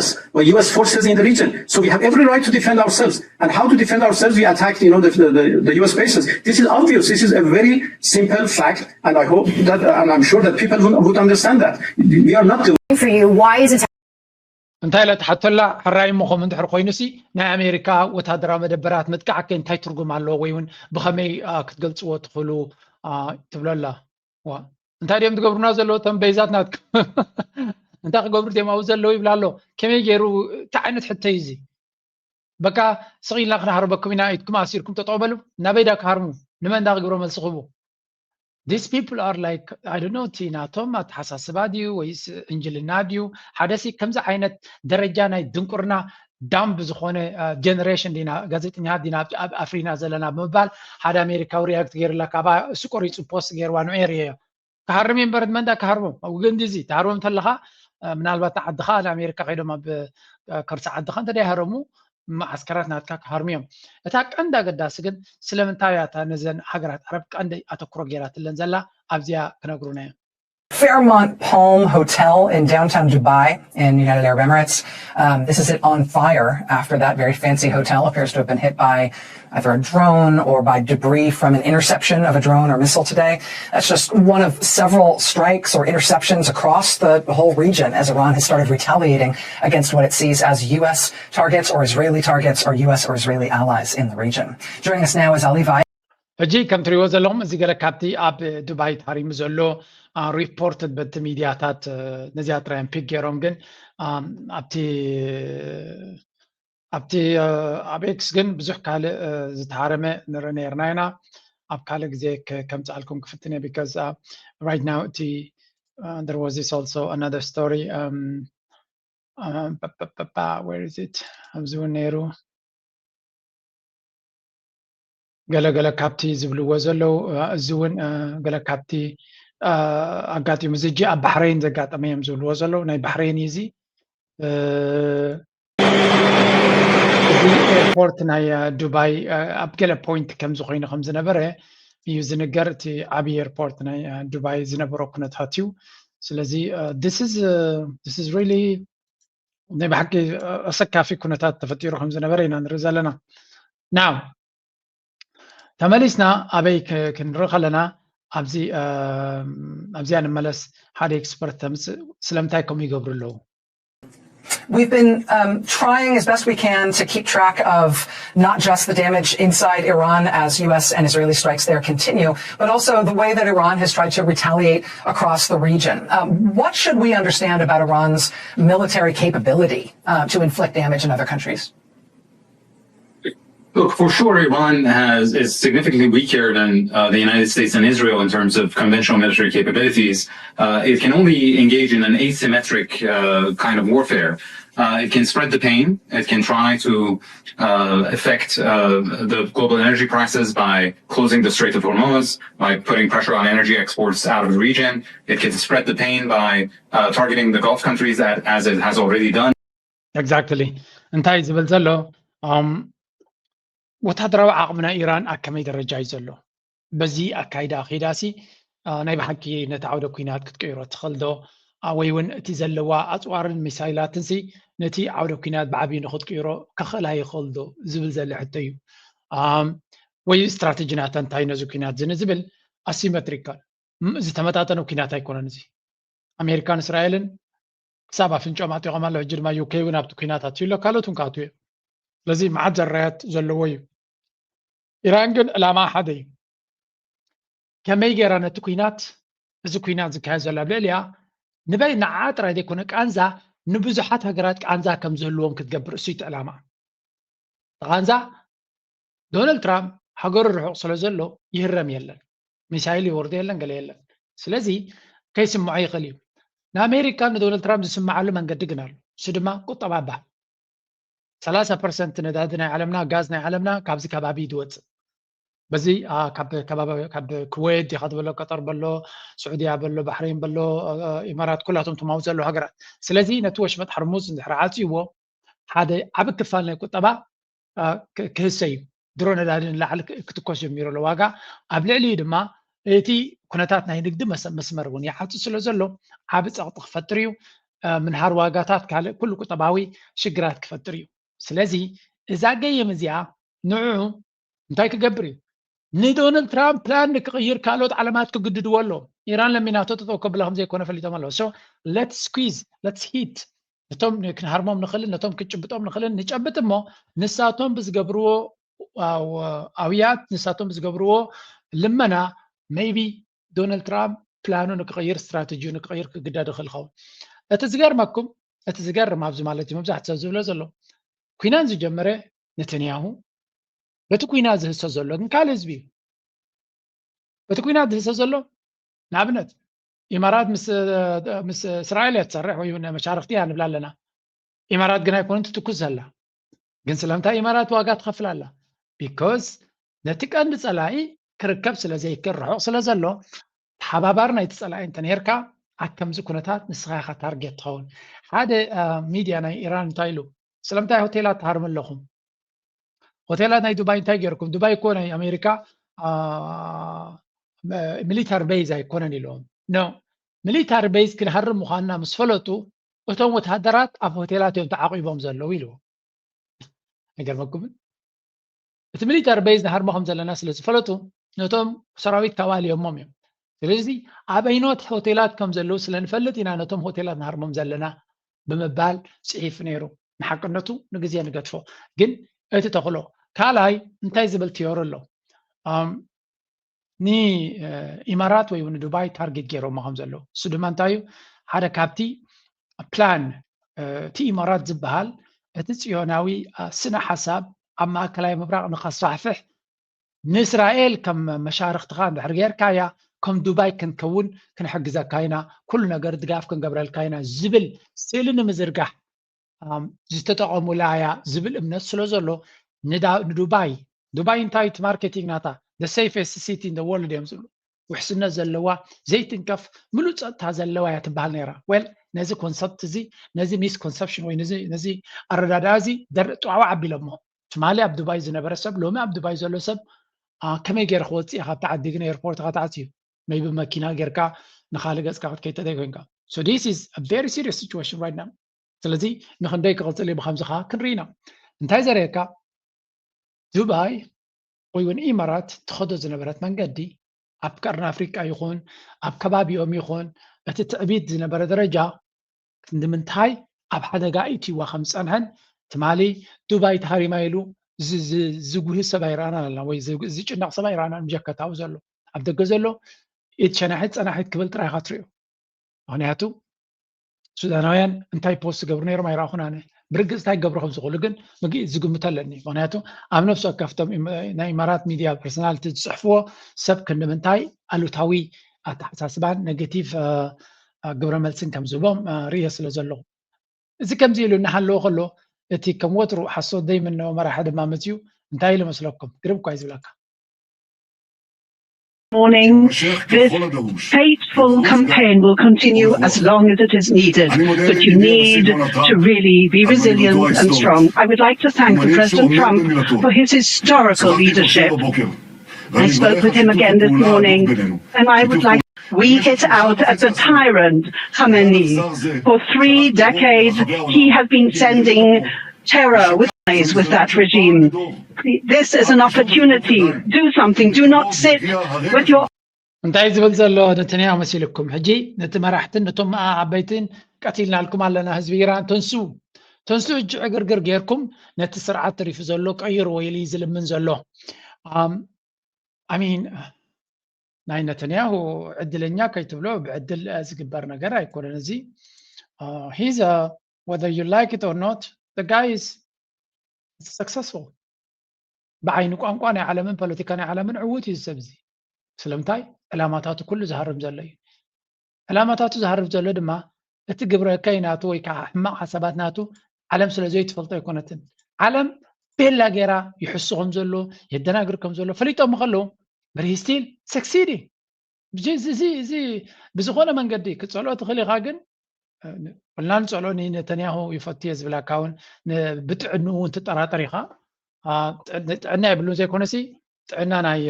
S by U S forces in the region. So we have every right to defend ourselves. And how to defend ourselves? We attacked, you know, the, the, the U S bases. This is obvious. This is a very simple fact, and I hope that, and I'm sure that people would, would understand that we are not the For you, why is it እንታይ ኢለ ትሓተላ? ሕራይ እሞ ከምኡ እንድሕር ኮይኑሲ ናይ ኣሜሪካ ወታደራዊ መደበራት ምጥቃዕ ከ እንታይ ትርጉም ኣለዎ? ወይ እውን ብኸመይ ክትገልፅዎ ትኽእሉ? ትብለላ ዋ እንታይ ድዮም ትገብሩና ዘለዎ ተንበይዛት ናትኩም እንታይ ክገብሩ ድዮም ኣብኡ ዘለዉ ይብላ ኣሎ። ከመይ ገይሩ እንታይ ዓይነት ሕቶ እዩ እዚ? በቃ ስቕ ኢልና ክንሃርበኩም ኢና ኢድኩም ኣሲርኩም ጠጠው በሉ። ናበይ ዳ ክሃርሙ? ንመን ዳ ክግብረ መልሲ ክህቡ? These people are like I don't know እቲ ናቶም ኣተሓሳስባ ድዩ ወይስ እንጅልና ድዩ? ሓደሲ ከምዚ ዓይነት ደረጃ ናይ ድንቁርና ዳምብ ዝኾነ generation ዲና ጋዜጠኛታት ዲና ኣብ ኣፍሪና ዘለና ብምባል ሓደ ኣሜሪካዊ ሪያክት ገይርላ ካባ እሱ ቆሪፁ ፖስት ገይርዋ ንዑ የርእዮ። ክሃርም እየ እምበር መን ዳ ክሃርሞም ኣብ ግንዲ እዚ ትሃርሞም እንተለኻ ምናልባት ንዓድኻ ንኣሜሪካ ከይዶም ኣብ ከርሲ ዓድኻ እንተ ደይሃረሙ መዓስከራት ናትካ ክሃርሙ እዮም። እታ ቀንዲ ኣገዳሲ ግን ስለምንታይ እያ እታ ነዘን ሃገራት ዓረብ ቀንዲ ኣተኩሮ ገይራትለን ዘላ ኣብዚኣ ክነግሩና እዮም። Fairmont Palm Hotel in downtown Dubai in United Arab Emirates. Um, this is it on fire after that very fancy hotel appears to have been hit by either a drone or by debris from an interception of a drone or missile today. That's just one of several strikes or interceptions across the whole region as Iran has started retaliating against what it sees as U S targets or Israeli targets or U S or Israeli allies in the region. Joining us now is Ali Vaid. ሕጂ ከም ትሪእዎ ዘለኹም እዚ ገለ ካብቲ ኣብ ዱባይ ተሃሪሙ ዘሎ ሪፖርት በቲ ሚድያታት ነዚኣ ጥራይ ፒክ ገይሮም ግን ኣብቲ ኣብቲ ኣብ ኤክስ ግን ብዙሕ ካልእ ዝተሃረመ ንርኢ ነርና ኢና። ኣብ ካልእ ግዜ ከምፅኣልኩም ክፍትን እየ because right now እቲ there was this also another story where is it ኣብዚ እውን ነይሩ ገለገለ ካብቲ ዝብልዎ ዘለዉ እዚ እውን ገለ ካብቲ ኣጋጢሙ ዝጂ ኣብ ባሕረይን ዘጋጠመ እዮም ዝብልዎ ዘለዉ ናይ ባሕረይን እዩ እዚ እዚ ኤርፖርት ናይ ዱባይ ኣብ ገለ ፖይንት ከም ዝኾይኑ ከም ዝነበረ እዩ ዝንገር እቲ ዓብዪ ኤርፖርት ናይ ዱባይ ዝነበሮ ኩነታት እዩ ስለዚ this is really ናይ ብሓቂ ኣሰካፊ ኩነታት ተፈጢሩ ከም ዝነበረ ኢና ንርኢ ዘለና now ተመሊስና ኣበይ ክንርኢ ከለና ኣብዚ ኣብዚኣ ንመለስ ሓደ ኤክስፐርት ተምፅእ ስለምንታይ ከምኡ ይገብሩ ኣለዉ We've been um, trying as best we can to keep track of not just the damage inside Iran as U S and Israeli strikes there continue, but also the way that Iran has tried to retaliate across the region. Um, what should we understand about Iran's military capability uh, to inflict damage in other countries? Look, for sure, Iran has is significantly weaker than uh, the United States and Israel in terms of conventional military capabilities. Uh, it can only engage in an asymmetric uh, kind of warfare. Uh, it can spread the pain. It can try to uh, affect uh, the global energy prices by closing the Strait of Hormuz, by putting pressure on energy exports out of the region. It can spread the pain by uh, targeting the Gulf countries, as, as it has already done. Exactly. እንታይ ዝብል ዘሎ ወታደራዊ ዓቕሚ ናይ ኢራን ኣብ ከመይ ደረጃ እዩ ዘሎ? በዚ ኣካይዳ ከይዳሲ ናይ ብሓቂ ነቲ ዓውደ ኩናት ክትቀይሮ ትኽእል ዶ? ወይ እውን እቲ ዘለዋ ኣፅዋርን ሚሳይላትንሲ ነቲ ዓውደ ኩናት ብዓብዩ ንክትቅይሮ ከኽእላ ይኽእል ዶ ዝብል ዘሎ ሕቶ እዩ። ወይ ስትራቴጂ ናታ እንታይ ነዚ ኩናት ዝን ዝብል ኣሲሜትሪካል ዝተመጣጠነ ኩናት ኣይኮነን እዚ። ኣሜሪካን እስራኤልን ክሳብ ኣፍንጫኦም ኣጢቖም ኣለዉ። ሕጂ ድማ ዩኬ እውን ኣብቲ ኩናት ኣትዩ ኣሎ፣ ካልኦት እውን ክኣትዉ እዮም። ስለዚ መዓት ዘራያት ዘለዎ እዩ። ኢራን ግን ዕላማ ሓደ እዩ። ከመይ ገይራ ነቲ ኩናት፣ እዚ ኩናት ዝካየድ ዘሎ ኣብ ልዕሊያ ንበይ ንዓ ጥራይ ዘይኮነ ቃንዛ ንብዙሓት ሃገራት ቃንዛ ከም ዝህልዎም ክትገብር እሱ እቲ ዕላማ። ቃንዛ ዶናልድ ትራምፕ ሃገሩ ርሑቕ ስለ ዘሎ ይህረም የለን፣ ሚሳይል ይወርዶ የለን፣ ገለ የለን። ስለዚ ከይስምዖ ይኽእል እዩ። ንኣሜሪካ ንዶናልድ ትራምፕ ዝስምዓሉ መንገዲ ግን ኣሎ። እሱ ድማ ቁጠባ ይበሃል። ሰላሳ ፐርሰንት ነዳዲ ናይ ዓለምና፣ ጋዝ ናይ ዓለምና ካብዚ ከባቢ እዩ ዝወፅእ። በዚ ካብ ኩዌት ዲኻ ዝበሎ፣ ቀጠር በሎ፣ ስዑድያ በሎ፣ ባሕሬን በሎ፣ ኢማራት፣ ኩላቶም ትማውት ዘለዉ ሃገራት። ስለዚ ነቲ ወሽመጥ ሕርሙዝ እንድሕር ዓፅይዎ ሓደ ዓቢ ክፋል ናይ ቁጠባ ክህሰ እዩ። ድሮ ነዳዲ ንላዕሊ ክትኮስ ጀሚሩ ኣሎ ዋጋ። ኣብ ልዕሊኡ ድማ እቲ ኩነታት ናይ ንግዲ መስመር እውን ይዓፁ ስለ ዘሎ ዓቢ ፀቕጢ ክፈጥር እዩ። ምንሃር ዋጋታት ካልእ ኩሉ ቁጠባዊ ሽግራት ክፈጥር እዩ። ስለዚ እዛ ገይም እዚኣ ንዑ እንታይ ክገብር እዩ? ንዶናልድ ትራምፕ ፕላን ንክቕይር ካልኦት ዓለማት ክግድድዎ ኣሎ። ኢራን ለሚናቶ ጠጠው ከብላ ከም ዘይኮነ ፈሊጦም ኣለዉ። So let's squeeze, let's hit። ነቶም ክንሃርሞም ንኽእልን ነቶም ክንጭብጦም ንኽእልን ንጨብጥ እሞ ንሳቶም ብዝገብርዎ ኣውያት ንሳቶም ብዝገብርዎ ልመና maybe ዶናልድ ትራምፕ ፕላኑ ንክቕይር ስትራተጂኡ ንክቕይር ክግደድ ይኽእል ይኸውን። እቲ ዝገርመኩም እቲ ዝገርም ኣብዚ ማለት እዩ መብዛሕትኡ ሰብ ዝብሎ ዘሎ ኩናት ዝጀመረ ነተንያሁ በቲ ኩናት ዝህሰ ዘሎ ግን ካልእ ህዝቢ እዩ። በቲ ኩናት ዝህሰ ዘሎ ንኣብነት ኢማራት ምስ እስራኤል እያ ትሰርሕ ወይ እውን መሻርክቲ እያ ንብላ ኣለና። ኢማራት ግን ኣይኮነን ትትኩስ ዘላ። ግን ስለምንታይ ኢማራት ዋጋ ትኸፍል ኣላ? Because ነቲ ቀንዲ ጸላኢ ክርከብ ስለ ዘይክእል ርሑቕ ስለ ዘሎ ተሓባባሪ ናይቲ ጸላኢ እንተ ነርካ ኣብ ከምዚ ኩነታት ንስኻ ኢኻ ታርጌት ትኸውን። ሓደ ሚድያ ናይ ኢራን እንታይ ኢሉ ስለምንታይ ሆቴላት ትሃርሙ ኣለኹም? ሆቴላት ናይ ዱባይ እንታይ ገይርኩም? ዱባይ እኮ ናይ ኣሜሪካ ሚሊታሪ ቤዝ ኣይኮነን ኢልዎም። No ሚሊታሪ ቤዝ ክንሃርም ምዃንና ምስ ፈለጡ እቶም ወታደራት ኣብ ሆቴላት እዮም ተዓቂቦም ዘለዉ ኢልዎም። ኣይገርመኩምን? እቲ ሚሊታሪ ቤዝ ንሃርሞ ከም ዘለና ስለ ዝፈለጡ ነቶም ሰራዊት ካባልዮሞም እዮም። ስለዚ ኣብ ኣይኖት ሆቴላት ከም ዘለዉ ስለ ንፈልጥ ኢና ነቶም ሆቴላት ንሃርሞም ዘለና ብምባል ፅሒፉ ነይሩ። ንሓቅነቱ ንግዜ ንገድፎ። ግን እቲ ተኽሎ ካልኣይ እንታይ ዝብል ቲዮሪ ኣሎ? ንኢማራት ወይ ንዱባይ ታርጌት ገይሮሞ ከም ዘለዉ እሱ ድማ እንታይ እዩ? ሓደ ካብቲ ፕላን እቲ ኢማራት ዝበሃል እቲ ፅዮናዊ ስነ ሓሳብ ኣብ ማእከላይ ምብራቕ ንኸስፋሕፍሕ ንእስራኤል ከም መሻርክትኻ እንድሕር ጌርካያ ከም ዱባይ ክንከውን ክንሕግዘካ ኢና፣ ኩሉ ነገር ድጋፍ ክንገብረልካ ኢና ዝብል ስእሊ ንምዝርጋሕ ዝተጠቐሙላ እያ ዝብል እምነት ስለ ዘሎ ንዱባይ ዱባይ እንታይ እቲ ማርኬቲንግ ናታ the safest city in the world እዮም ዝብሉ። ውሕስነት ዘለዋ ዘይትንከፍ ምሉእ ፀጥታ ዘለዋ እያ ትበሃል ነይራ። Well ነዚ ኮንሰፕት እዚ ነዚ ሚስኮንሰፕሽን ወይ ነዚ ኣረዳድኣ እዚ ጥዋዕዋዕ ኣቢሎሞ ትማሊ ኣብ ዱባይ ዝነበረ ሰብ ሎሚ ኣብ ዱባይ ዘሎ ሰብ ከመይ ገይረ ክወፅእ እየ ካብቲ ዓዲ ግን ኤርፖርት ካ ተዓፅዩ maybe መኪና ጌርካ ንካልእ ገፅካ ክትከይድ ተደይ ኮይንካ so this is a very serious situation right now። ስለዚ ንክንደይ ክቕፅል እዩ ብከምዚ ከዓ ክንርኢ ኢና። እንታይ ዘርእየካ ዱባይ ወይ እውን ኢማራት ትኸዶ ዝነበረት መንገዲ ኣብ ቀርኒ ኣፍሪቃ ይኹን ኣብ ከባቢኦም ይኹን እቲ ትዕቢት ዝነበረ ደረጃ ክንዲ ምንታይ ኣብ ሓደጋ ኢትዋ ከም ዝፀንሐን ትማሊ ዱባይ ተሃሪማ ኢሉ ዝጉሂ ሰብ ኣይረኣናን ኣለና ወይ ዝጭነቕ ሰብ ኣይረኣናን ብጀከታዊ ዘሎ ኣብ ደገ ዘሎ ኢድ ሸናሒት ፀናሒት ክብል ጥራይ ኢኻ ትሪኦ። ምክንያቱ ሱዳናውያን እንታይ ፖስት ዝገብሩ ነይሮም ኣይረኣኹን ኣነ። ብርግፅ እንታይ ክገብሩ ከም ዝኽእሉ ግን ምግእ ዝግምት ኣለኒ። ምክንያቱ ኣብ ነፍሲ ወከፍቶም ናይ ኢማራት ሚድያ ፐርሶናልቲ ዝፅሕፍዎ ሰብ ክንዲ ምንታይ ኣሉታዊ ኣተሓሳስባን ኔጌቲቭ ግብረ መልስን ከም ዝህቦም ርእየ ስለ ዘለኹ እዚ ከምዚ ኢሉ እናሃለወ ከሎ እቲ ከም ወትሩ ሓሶት ዘይምነው መራሒ ድማ መፅዩ እንታይ ኢሉ መስለኩም? ግርም እኳ እዩ ዝብለካ። Morning. This fateful campaign will continue as long as it is needed, but you need to really be resilient and strong. I would like to thank President Trump for his historical leadership. I spoke with him again this morning, and I would like. We hit out at the tyrant Khamenei. For three decades, he has been sending terror with eyes with that regime. This is an opportunity. Do something. Do not sit with your. እንታይ ዝብል ዘሎ ነተንያሁ መሲልኩም ሕጂ ነቲ መራሕትን ነቶም ዓበይትን ቀቲልናልኩም ኣለና ህዝቢ ኢራን ተንሱ ተንሱ እጅ ዕግርግር ጌርኩም ነቲ ስርዓት ተሪፉ ዘሎ ቀይርዎ ኢሉ እዩ ዝልምን ዘሎ። ኣም፣ I mean፣ ናይ ነተንያሁ ዕድለኛ ከይትብሎ ብዕድል ዝግበር ነገር ኣይኮነን እዚ። He's a, whether you like it or not, the guy is successful። ብዓይኒ ቋንቋ ናይ ዓለምን ፖለቲካ ናይ ዓለምን ዕዉት እዩ ሰብ እዚ። ስለምንታይ? ዕላማታቱ ኩሉ ዝሃርም ዘሎ እዩ። ዕላማታቱ ዝሃርም ዘሎ ድማ እቲ ግብረ ከይ ናቱ ወይ ከዓ ሕማቕ ሓሳባት ናቱ ዓለም ስለ ዘይትፈልጦ ኣይኮነትን። ዓለም ቤላ ጌራ ይሕሱ ከም ዘሎ፣ የደናግር ከም ዘሎ ፈሊጦም ከለዉ፣ but he still succeeding። እዚ ብዝኾነ መንገዲ ክጸልኦ ትኽእል ኢኻ፣ ግን ኩልና ንጸልኦ። ንነተንያሁ ይፈቱ እየ ዝብላካ እውን ብጥዕንኡ እውን ትጠራጠር ኢኻ። ጥዕና የብሉን ዘይኮነሲ ጥዕና ናይ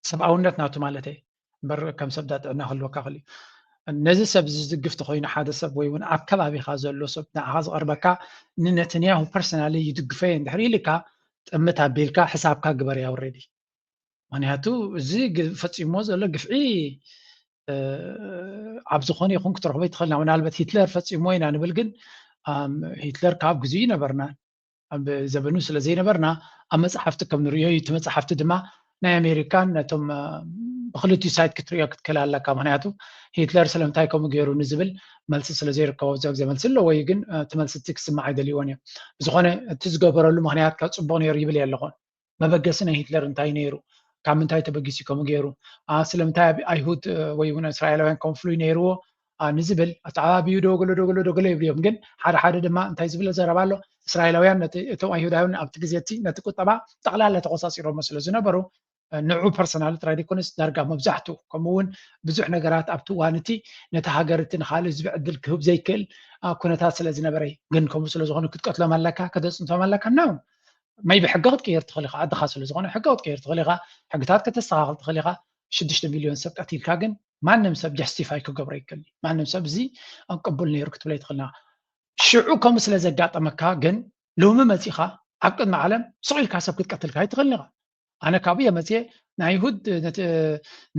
ሰብኣውነት ናቱ ማለት እየ እምበር ከም ሰብ ዳ ጥዕና ክህልወካ ክእል እዩ። ነዚ ሰብ ዝድግፍ ተኮይኑ ሓደ ሰብ ወይ እውን ኣብ ከባቢካ ዘሎ ሰብ ንዓካ ዝቀርበካ ንነተንያሁ personally ይድግፎ እየ እንድሕር ኢልካ ጥምት ኣቢልካ ሕሳብካ ግበር እያ already። ምክንያቱ እዚ ፈፂሞ ዘሎ ግፍዒ ኣብ ዝኾነ ይኹን ክትረኽቦ ይትኽእል ኢና። ምናልባት ሂትለር ፈፂሞ ኢና ንብል፣ ግን ሂትለር ካብ ግዜኡ ይነበርና ኣብ ዘበኑ ስለ ዘይነበርና ኣብ መፅሓፍቲ ከም ንርእዮ እዩ። እቲ መፅሓፍቲ ድማ ናይ ኣሜሪካን ነቶም ብክልቲኡ ሳይድ ክትርእዮ ክትክእል ኣለካ። ምክንያቱ ሂትለር ስለምንታይ ከምኡ ገይሩ ንዝብል መልሲ ስለ ዘይርከቦ፣ ኣብዚ ግዜ መልሲ ኣሎ ወይ ግን እቲ መልሲ እቲ ክስማዕ ኣይደልይዎን እዮም። ብዝኾነ እቲ ዝገበረሉ ምክንያት ካብ ፅቡቅ ነይሩ ይብል እየ ኣለኹ። መበገሲ ናይ ሂትለር እንታይ ነይሩ? ካብ ምንታይ ተበጊሱ ከምኡ ገይሩ? ስለምንታይ ኣብ ኣይሁድ ወይ እውን እስራኤላውያን ኮንፍሉይ ነይርዎ ንዝብል ኣተዓባቢኡ ዶ ገሎ ዶ ገሎ ዶ ገሎ ይብሉ እዮም። ግን ሓደ ሓደ ድማ እንታይ ዝብል ዘረባ ኣሎ፣ እስራኤላውያን እቶም ኣይሁዳውያን ኣብቲ ግዜ እቲ ነቲ ቁጠባ ጠቕላላ ተቆፃፂሮሞ ስለ ዝነበሩ ንዑ ፐርሰናል ጥራይ ዘይኮነስ ዳርጋ መብዛሕትኡ ከምኡ እውን ብዙሕ ነገራት ኣብቲ እዋን እቲ ነቲ ሃገር እቲ ንካልእ ህዝቢ ዕድል ክህብ ዘይክእል ኩነታት ስለ ዝነበረ እዩ። ግን ከምኡ ስለ ዝኾኑ ክትቀትሎም ኣለካ፣ ከተፅንቶም ኣለካ ነው። maybe ሕጊ ክትቅይር ትኽእል ኢኻ፣ ዓድኻ ስለ ዝኾነ ሕጊ ክትቅይር ትኽእል ኢኻ፣ ሕግታት ከተስተኻኽል ትኽእል ኢኻ። ሽዱሽተ ሚልዮን ሰብ ቀቲልካ ግን ማንም ሰብ ጃስቲፋይ ክገብሮ ይክእል። ማንም ሰብ እዚ ቅቡል ነይሩ ክትብሎ ይትኽእል ኢኻ። ሽዑ ከምኡ ስለ ዘጋጠመካ ግን ሎሚ መፂኻ ኣብ ቅድሚ ዓለም ስቕ ኢልካ ሰብ ክትቀትልካ ይትኽእል ኢኻ። ኣነ ካብኡ እየ መፅየ። ናይ ይሁድ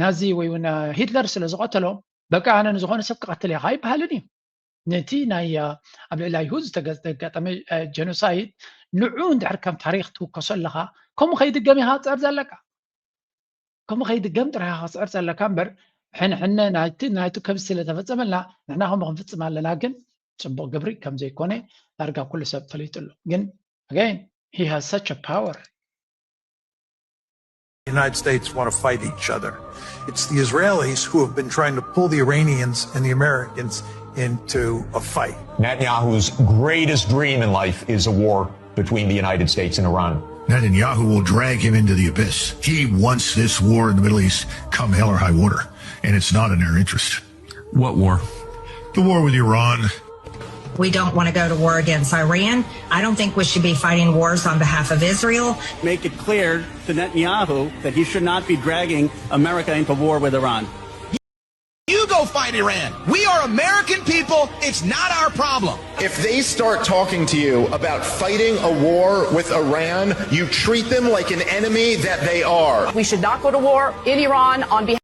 ናዚ ወይ እውን ሂትለር ስለ ዝቐተሎም በቃ ኣነ ንዝኾነ ሰብ ክቐትል እየ ኣይበሃልን እዩ። ነቲ ናይ ኣብ ልዕሊ ኣይሁድ ዝተገ- ዘጋጠመ ጀኖሳይድ ንዑ እንድሕር ከም ታሪክ ትውከሶ ኣለኻ ከምኡ ከይድገም ኢኻ ክፅዕር ዘለካ። ከምኡ ከይድገም ጥራይ ኢኻ ክፅዕር ዘለካ እምበር ሕንሕነ ናይቲ ናይቱ ከምዚ ስለተፈፀመልና ንሕና ከምኡ ክንፍፅም ኣለና ግን ፅቡቅ ግብሪ ከም ዘይኮነ ዳርጋ ኩሉ ሰብ ፈሊጡ ኣሎ። ግን again he has such a power። The United States want to fight each other. It's the Israelis who have been trying to pull the Iranians and the Americans into a fight. Netanyahu's greatest dream in life is a war between the United States and Iran. Netanyahu will drag him into the abyss. He wants this war in the Middle East come hell or high water, and it's not in their interest. What war? The war with Iran. We don't want to go to war against Iran. I don't think we should be fighting wars on behalf of Israel. Make it clear to Netanyahu that he should not be dragging America into war with Iran. You go fight Iran. We are American people. It's not our problem. If they start talking to you about fighting a war with Iran, you treat them like an enemy that they are. We should not go to war in Iran on behalf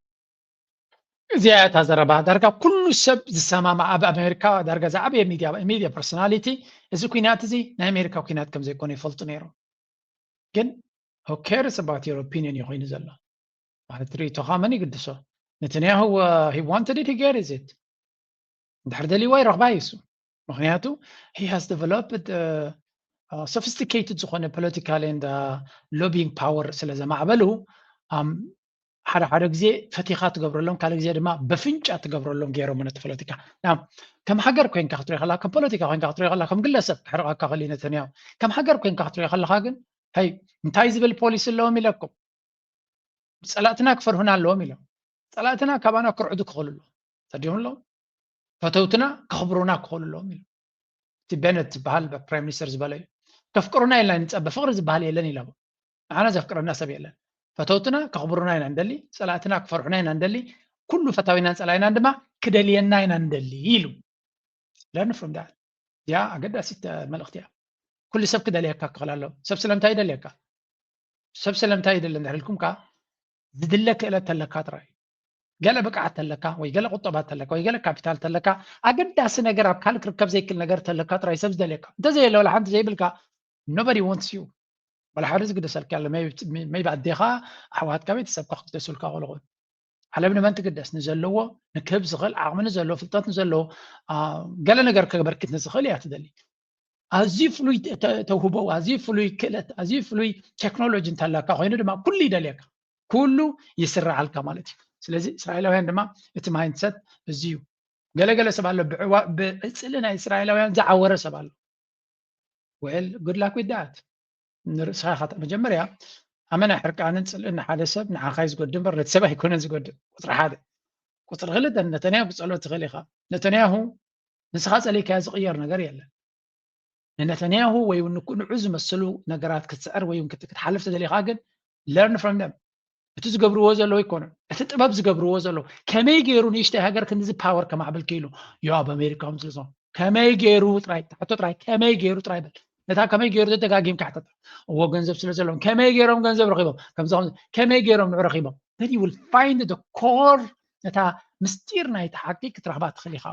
እዚኣ እያ እታ ዘረባ ዳርጋ ኩሉ ሰብ ዝሰማማ ኣብ ኣሜሪካ ዳርጋ ዝዓበየ ሚድያ ሚድያ ፐርሶናሊቲ እዚ ኩናት እዚ ናይ ኣሜሪካ ኩናት ከም ዘይኮነ ይፈልጡ ነይሮም። ግን who cares about your opinion እዩ ኮይኑ ዘሎ ማለት ርእይቶኻ መን ይግድሶ? ነተንያሁ he wanted it, he get it። እንድሕር ደልይዋ ይረኽባ እዩ እሱ። ምክንያቱ he has developed sophisticated ዝኾነ political and lobbying power ስለ ዘማዕበሉ ሓደ ሓደ ግዜ ፈቲኻ ትገብረሎም ካልእ ግዜ ድማ በፍንጫ ትገብረሎም ገይሮም ነቲ ፖለቲካ። ከም ሃገር ኮይንካ ክትሪኦ ከላ ከም ፖለቲካ ኮይንካ ክትሪኦ ከላ ከም ግለሰብ ክሕርቐካ ክእል ነተንያሁ። ከም ሃገር ኮይንካ ክትሪኦ ከለካ ግን ይ እንታይ ዝብል ፖሊሲ ኣለዎም ኢለኩም? ፀላእትና ክፈርሁና ኣለዎም ኢሎም። ፀላእትና ካባና ክርዕዱ ክኽእሉ ኣለዎም። ተዲዮም ኣለዎም። ፈተውትና ከኽብሩና ክኽእሉ ኣለዎም ኢሎም። እቲ ቤነት ዝበሃል ፕራይም ሚኒስተር ዝበለ እዩ። ከፍቅሩና ኢልና ንፀበ ፍቅሪ ዝበሃል የለን ኢሎም። ንዓና ዘፍቅረና ሰብ የለን። ፈተውትና ከኽብሩና ኢና እንደሊ፣ ፀላእትና ክፈርሑና ኢና እንደሊ፣ ኩሉ ፈታዊናን ፀላኢናን ድማ ክደልየና ኢና እንደሊ ኢሉ። Learn from that። እዚኣ ኣገዳሲት መልእኽቲ እያ። ኩሉ ሰብ ክደልየካ ክኽእል ኣለዎ። ሰብ ስለምንታይ ይደልየካ? ሰብ ስለምንታይ ይደሊ እንድሕር ኢልኩም ከኣ ዝድለ ክእለት ተለካ ጥራይ። ገለ ብቅዓት ተለካ ወይ ገለ ቁጠባ ተለካ ወይ ገለ ካፒታል ተለካ ኣገዳሲ ነገር ኣብ ካልእ ክርከብ ዘይክእል ነገር ተለካ ጥራይ ሰብ ዝደልየካ። እንተዘየለ ዋላ ሓንቲ ዘይብልካ nobody wants you። ዋላ ሓደ ዝግደሰልካ ኣሎ። maybe ኣዴኻ ኣሕዋትካ ቤተሰብካ ክግደሱልካ ክእሉ ይኽእሉ። ዓለም ንመን ትግደስ? ንዘለዎ ንክህብ ዝኽእል ዓቕሚ ንዘለዎ ፍልጠት ንዘለዎ ገለ ነገር ከበርክት ንዝኽእል እያ ትደሊ። ኣዝዩ ፍሉይ ተውህቦ ኣዝዩ ፍሉይ ክእለት ኣዝዩ ፍሉይ ቴክኖሎጂ እንተላካ ኮይኑ ድማ ኩሉ ይደልየካ ኩሉ ይስራዓልካ ማለት እዩ። ስለዚ እስራኤላውያን ድማ እቲ mindset እዚ እዩ። ገለገለ ሰብ ኣሎ ብዕጽሊ ናይ እስራኤላውያን ዝዓወረ ሰብ ኣሎ። Well, good luck with that። ንርእስኻ መጀመርያ ኣመና ሕርቃንን ጽልእን ንሓደ ሰብ ንዓኻ እዩ ዝጎድእ እምበር ነቲ ሰብ ኣይኮነን ዝጎድእ። ቁፅሪ ሓደ። ቁፅሪ ክልተ ነተንያሁ ክፀሎ ትኽእል ኢኻ። ነተንያሁ ንስኻ ጸሊእካዮ ዝቕየር ነገር የለን። ንነተንያሁ ወይ ንኩ ንዑ ዝመስሉ ነገራት ክትስዕር ወይ ክትሓልፍ ተደሊኻ ግን learn from them። እቲ ዝገብርዎ ዘለዉ ኣይኮነን እቲ ጥበብ ዝገብርዎ ዘለዉ። ከመይ ገይሩ ንእሽተይ ሃገር ክንዚ power ከማዕብል ክኢሉ? ዮ ኣብ ኣሜሪካ ስለ ዝኾኑ ከመይ ገይሩ ጥራይ ትሕቶ ጥራይ ከመይ ገይሩ ጥራይ በል። ነታ ከመይ ገይሩ ደጋጊምካ ሕተታ። እዎ ገንዘብ ስለ ዘለዎም ከመይ ገይሮም ገንዘብ ረኺቦም ከምዚ ከመይ ገይሮም ንዑ ረኺቦም። Then you will find the core ነታ ምስጢር ናይቲ ሓቂ ክትረኽባ ትኽእል ኢኻ።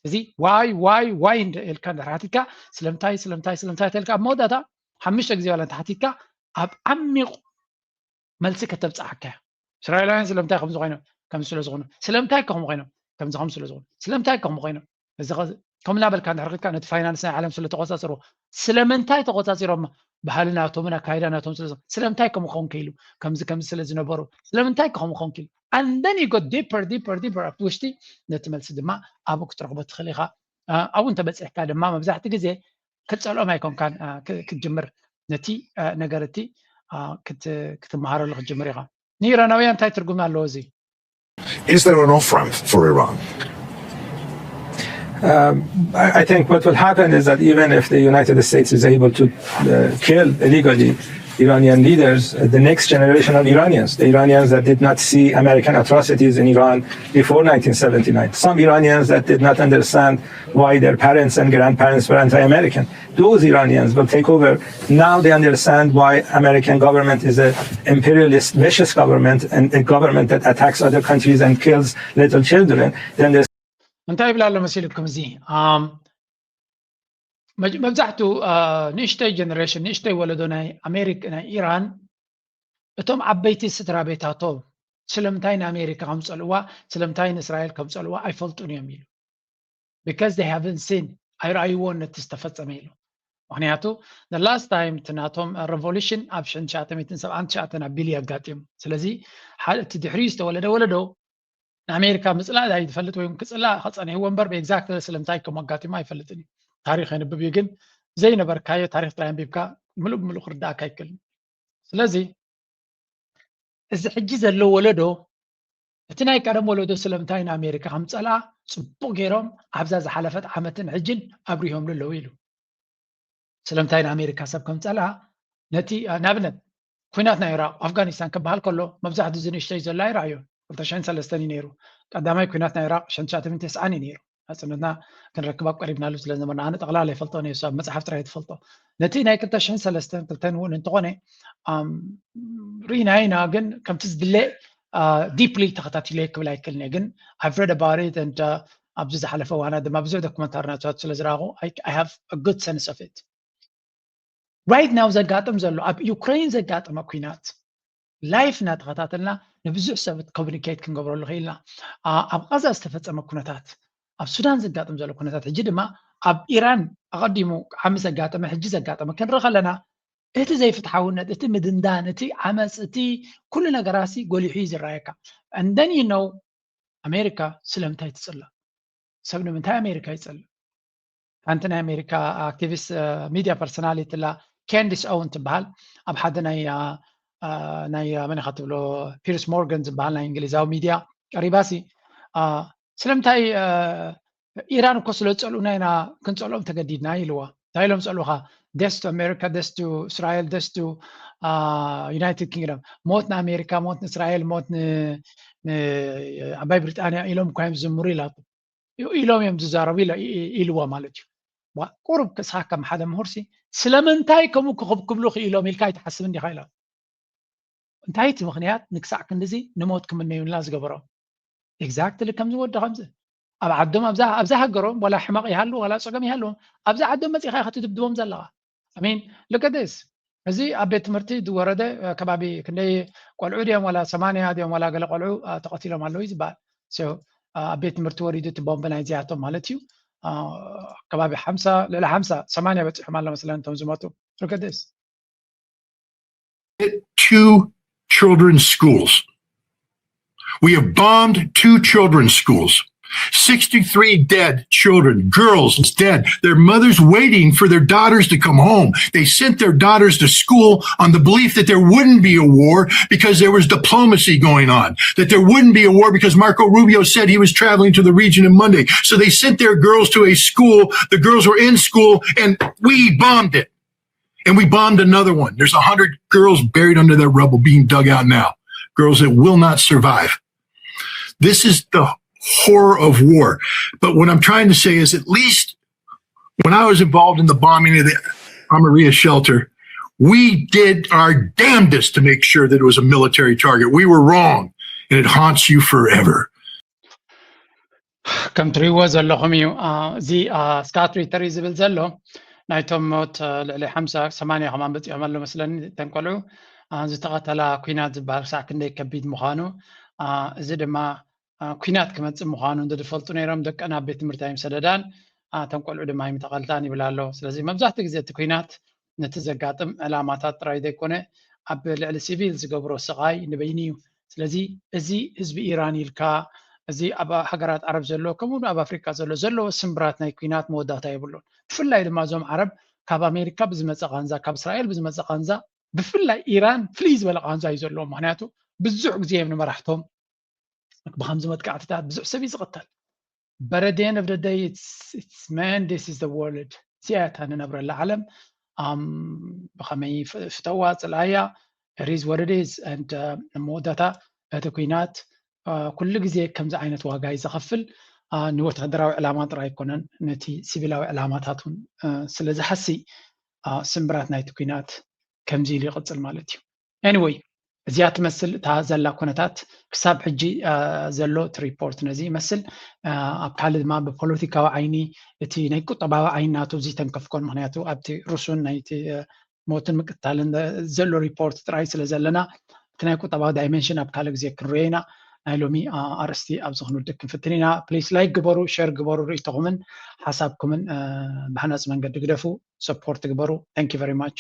እዚ why why why ኢልካ እንድሕር ሓቲትካ ስለምንታይ ስለምንታይ ስለምንታይ ተልካ ኣብ መወዳእታ ሓሙሽተ ግዜ ዋላ እንተሓቲትካ ኣብ ዓሚቕ መልሲ ከተብፅሓካ እያ። እስራኤላውያን ስለምንታይ ከምዚ ኮይኖም ከምዚ ስለ ዝኾኑ ስለምንታይ ከምኡ ኮይኖም ከምዚ ከም ስለ ዝኾኑ ስለምንታይ ከምኡ ኮይኖም እዚ ከም እናበልካ እንድሕር ኪድካ ነቲ ፋይናንስ ናይ ዓለም ስለ ተቆፃፅርዎ ስለምንታይ ተቆፃፂሮም ባህሊ ናቶምን ኣካይዳ ናቶም ስለ ስለምንታይ ከምኡ ክኸውን ክኢሉ ከምዚ ከምዚ ስለ ዝነበሩ ስለምንታይ ክኸውን ክኸውን ክኢሉ and then you go deeper deeper deeper ኣብቲ ውሽጢ ነቲ መልሲ ድማ ኣብኡ ክትረኽቦ ትኽእል ኢኻ። ኣብኡ እንተበፂሕካ ድማ መብዛሕቲ ግዜ ክትፀልኦም ኣይኮንካን ክትጅምር ነቲ ነገር እቲ ክትመሃረሉ ክትጅምር ኢኻ። ንኢራናውያን እንታይ ትርጉም ኣለዎ እዚ? Is there an off-ramp for Iran? Um, I, I think what will happen is that even if the United States is able to uh, kill illegally Iranian leaders, uh, the next generation of Iranians, the Iranians that did not see American atrocities in Iran before nineteen seventy-nine, some Iranians that did not understand why their parents and grandparents were anti-American, those Iranians will take over. Now they understand why American government is an imperialist, vicious government and a government that attacks other countries and kills little children. Then they እንታይ ይብላ ኣሎ መሲልኩም? እዚ መብዛሕቱ ንእሽተይ ጀነሬሽን ንእሽተይ ወለዶ ናይ ኣሜሪካ ናይ ኢራን እቶም ዓበይቲ ስድራ ቤታቶም ስለምንታይ ንኣሜሪካ ከም ዝፀልእዋ ስለምንታይ ንእስራኤል ከም ዝፀልእዋ ኣይፈልጡን እዮም ኢሉ። Because they haven't seen ኣይረኣይዎን ነቲ ዝተፈፀመ ኢሉ። ምክንያቱ the last time እቲ ናቶም revolution ኣብ ሽሕን ትሽዓተ ሚእትን ሰብዓን ትሽዓተን ኣቢሉ ኣጋጢሙ። ስለዚ እቲ ድሕሪኡ ዝተወለደ ወለዶ ንኣሜሪካ ምፅላእ ኣይፈልጥ ወይ ክፅላእ ከፀኒሕዎ እምበር ብኤግዛክት ስለምንታይ ከም ኣጋጢሙ ኣይፈልጥን እዩ። ታሪክ የንብብ እዩ ግን ዘይነበርካዮ ታሪክ ጥራይ ኣንቢብካ ምሉእ ብምሉእ ክርዳእካ ኣይክእልን። ስለዚ እዚ ሕጂ ዘሎ ወለዶ እቲ ናይ ቀደም ወለዶ ስለምንታይ ንኣሜሪካ ከም ፀልኣ ፅቡቅ ገይሮም ኣብዛ ዝሓለፈት ዓመትን ሕጅን ኣብሪሆምሉ ኣለዉ ኢሉ። ስለምንታይ ንኣሜሪካ ሰብ ከም ፀልኣ ነቲ ንኣብነት ኩናት ናይ ኢራቅ ኣፍጋኒስታን ክበሃል ከሎ መብዛሕትኡ እዚ ንእሽተይ ዘሎ ኣይረኣዮን። ክልተ ሽሕን ሰለስተን እዩ ነይሩ ቀዳማይ ኩናት ናይ ኢራቅ ሽሕን ትሽዓተ ሚእትን ተስዓን እዩ ነይሩ። ናፅነትና ክንረክብ ኣብ ቀሪብናሉ ስለ ዝነበርና ኣነ ጠቕላላ ይፈልጦ ነሱ ኣብ መፅሓፍ ጥራይ ትፈልጦ። ነቲ ናይ ክልተ ሽሕን ሰለስተን ክልተን እውን እንተኾነ ርኢና ኢና ግን ከምቲ ዝድለ deeply ተኸታቲለ ክብል ኣይክእልን እየ ግን I've read about it and ኣብዚ ዝሓለፈ እዋናት ድማ ብዙሕ ዶኩመንታሪ ናትባት ስለ ዝረኣኹ I have a good sense of it። Right now ዘጋጥም ዘሎ ኣብ ዩክሬን ዘጋጠመ ኩናት live እናተኸታተልና ንብዙሕ ሰብ communicate ክንገብረሉ ክኢልና። ኣብ ቃዛ ዝተፈፀመ ኩነታት ኣብ ሱዳን ዘጋጥም ዘሎ ኩነታት ሕጂ ድማ ኣብ ኢራን ኣቐዲሙ ዓሚ ዘጋጠመ ሕጂ ዘጋጠመ ክንርኢ ከለና እቲ ዘይፍትሓውነት እቲ ምድንዳን እቲ ዓመፅ እቲ ኩሉ ነገራሲ ጎሊሑ እዩ ዝረኣየካ። And then you know ኣሜሪካ ስለምንታይ ትፅላእ? ሰብ ንምንታይ ኣሜሪካ ይፅልእ? ሓንቲ ናይ ኣሜሪካ activist media personality ላ Candace Owens ትበሃል ኣብ ሓደ ናይ ናይ መን ኢኻ ትብሎ Piers Morgan ዝበሃል ናይ እንግሊዛዊ ሚድያ ቀሪባሲ ስለምንታይ ኢራን እኮ ስለ ዝፀልኡና ኢና ክንፀልኦም ተገዲድና ኢልዋ። እንታይ ኢሎም ፀልኡኻ? Death to America, death to እስራኤል, death to United Kingdom፣ ሞት ንኣሜሪካ፣ ሞት ንእስራኤል፣ ሞት ንዓባይ ብሪጣንያ ኢሎም እኳ እዮም ዝዝምሩ ኢላቶ። ኢሎም እዮም ዝዛረቡ ኢልዋ ማለት እዩ። ቁሩብ ክስሓ ከም ሓደ ምሁርሲ ስለምንታይ ከምኡ ክኽብክብሉ ክኢሎም ኢልካ ኣይትሓስብን ዲኻ ኢላ። እንታይ እቲ ምኽንያት ንክሳዕ ክንድዚ ንሞት ክምነዩልና ዝገበሮም? exactly ከምዚ ወዲ ከምዚ ኣብ ዓዶም ኣብዛ ኣብዛ ሃገሮም ዋላ ሕማቕ ይሃሉ ዋላ ጸገም ይሃልዎም ኣብዛ ዓዶም መጺኻ ኢኻ ትድብድቦም ዘለኻ I mean look at this እዚ ኣብ ቤት ትምህርቲ ዝወረደ ከባቢ ክንደይ ቆልዑ ድዮም ዋላ ሰማንያ ድዮም ዋላ ገለ ቆልዑ ተቐቲሎም ኣለዉ እዩ ዝበሃል ኣብ ቤት ትምህርቲ ወሪዱ እቲ ቦምብ ናይ እዚኣቶም ማለት እዩ ከባቢ ሓምሳ ልዕሊ ሓምሳ ሰማንያ በፂሖም ኣሎ መስለን እቶም ዝመጡ look at this two children's schools. We have bombed two children's schools. sixty-three dead children, girls dead. Their mothers waiting for their daughters to come home. They sent their daughters to school on the belief that there wouldn't be a war because there was diplomacy going on, that there wouldn't be a war because Marco Rubio said he was traveling to the region on Monday. So they sent their girls to a school. The girls were in school and we bombed it. And we bombed another one. There's a hundred girls buried under that rubble being dug out now. Girls that will not survive. This is the horror of war. But what I'm trying to say is at least when I was involved in the bombing of the Amaria shelter, we did our damnedest to make sure that it was a military target. We were wrong, and it haunts you forever. ከም ትሪእዎ ዘለኹም እዩ እዚ ስካት ሪተሪ ዝብል ዘሎ ናይቶም ሞት ልዕሊ ሓምሳ ሰማንያ ከማን በፂሖም ኣሎ መስለኒ እተን ቆልዑ ዝተቐተላ ኩናት ዝበሃል ክሳዕ ክንደይ ከቢድ ምዃኑ እዚ ድማ ኩናት ክመፅእ ምዃኑ እንተዝፈልጡ ነይሮም ደቀን ኣብ ቤት ትምህርቲ ኣይምሰደዳን እተን ቆልዑ ድማ ኣይምተቐልታን ይብል ኣሎ ስለዚ መብዛሕትኡ ግዜ እቲ ኩናት ነቲ ዘጋጥም ዕላማታት ጥራይ ዘይኮነ ኣብ ልዕሊ ሲቪል ዝገብሮ ስቓይ ንበይኑ እዩ ስለዚ እዚ ህዝቢ ኢራን ኢልካ እዚ ኣብ ሃገራት ዓረብ ዘሎ ከምኡ ኣብ ኣፍሪካ ዘሎ ዘለዎ ስምብራት ናይ ኩናት መወዳእታ የብሉን ብፍላይ ድማ እዞም ዓረብ ካብ ኣሜሪካ ብዝመፀ ቃንዛ ካብ እስራኤል ብዝመፀ ቃንዛ ብፍላይ ኢራን ፍልይ ዝበለ ቃንዛ እዩ ዘለዎ ምክንያቱ ብዙሕ ግዜ እዮም ንመራሕቶም ብከምዚ መጥቃዕትታት ብዙሕ ሰብ እዩ ዝቕተል በረዴን of the day it's man this is the world እዚኣ እታ ንነብረላ ዓለም ብኸመይ ፍተዋ ፅልኣያ ሪዝ ወረዴዝ and መወዳታ እቲ ኩናት ኩሉ ግዜ ከምዚ ዓይነት ዋጋ እዩ ዘኸፍል ንወታደራዊ ዕላማ ጥራይ ኣይኮነን ነቲ ሲቪላዊ ዕላማታት እውን ስለ ዝሓሲ ስምብራት ናይቲ ኩናት ከምዚ ኢሉ ይቕፅል ማለት እዩ anyway እዚኣ ትመስል እታ ዘላ ኩነታት ክሳብ ሕጂ ዘሎ እቲ ሪፖርት ነዚ ይመስል ኣብ ካልእ ድማ ብፖለቲካዊ ዓይኒ እቲ ናይ ቁጠባዊ ዓይኒ ናቱ እዚ ተንከፍኮን ምክንያቱ ኣብቲ ሩሱን ናይቲ ሞትን ምቅታልን ዘሎ ሪፖርት ጥራይ ስለ ዘለና እቲ ናይ ቁጠባዊ ዳይመንሽን ኣብ ካልእ ግዜ ክንሪኦ ኢና ናይ ሎሚ ኣርእስቲ ኣብዚ ክንውድእ ክንፍትን ኢና ፕሊስ ላይክ ግበሩ ሸር ግበሩ ርእይቶኹምን ሓሳብኩምን ብሃናፂ መንገዲ ግደፉ ሰፖርት ግበሩ thank you very much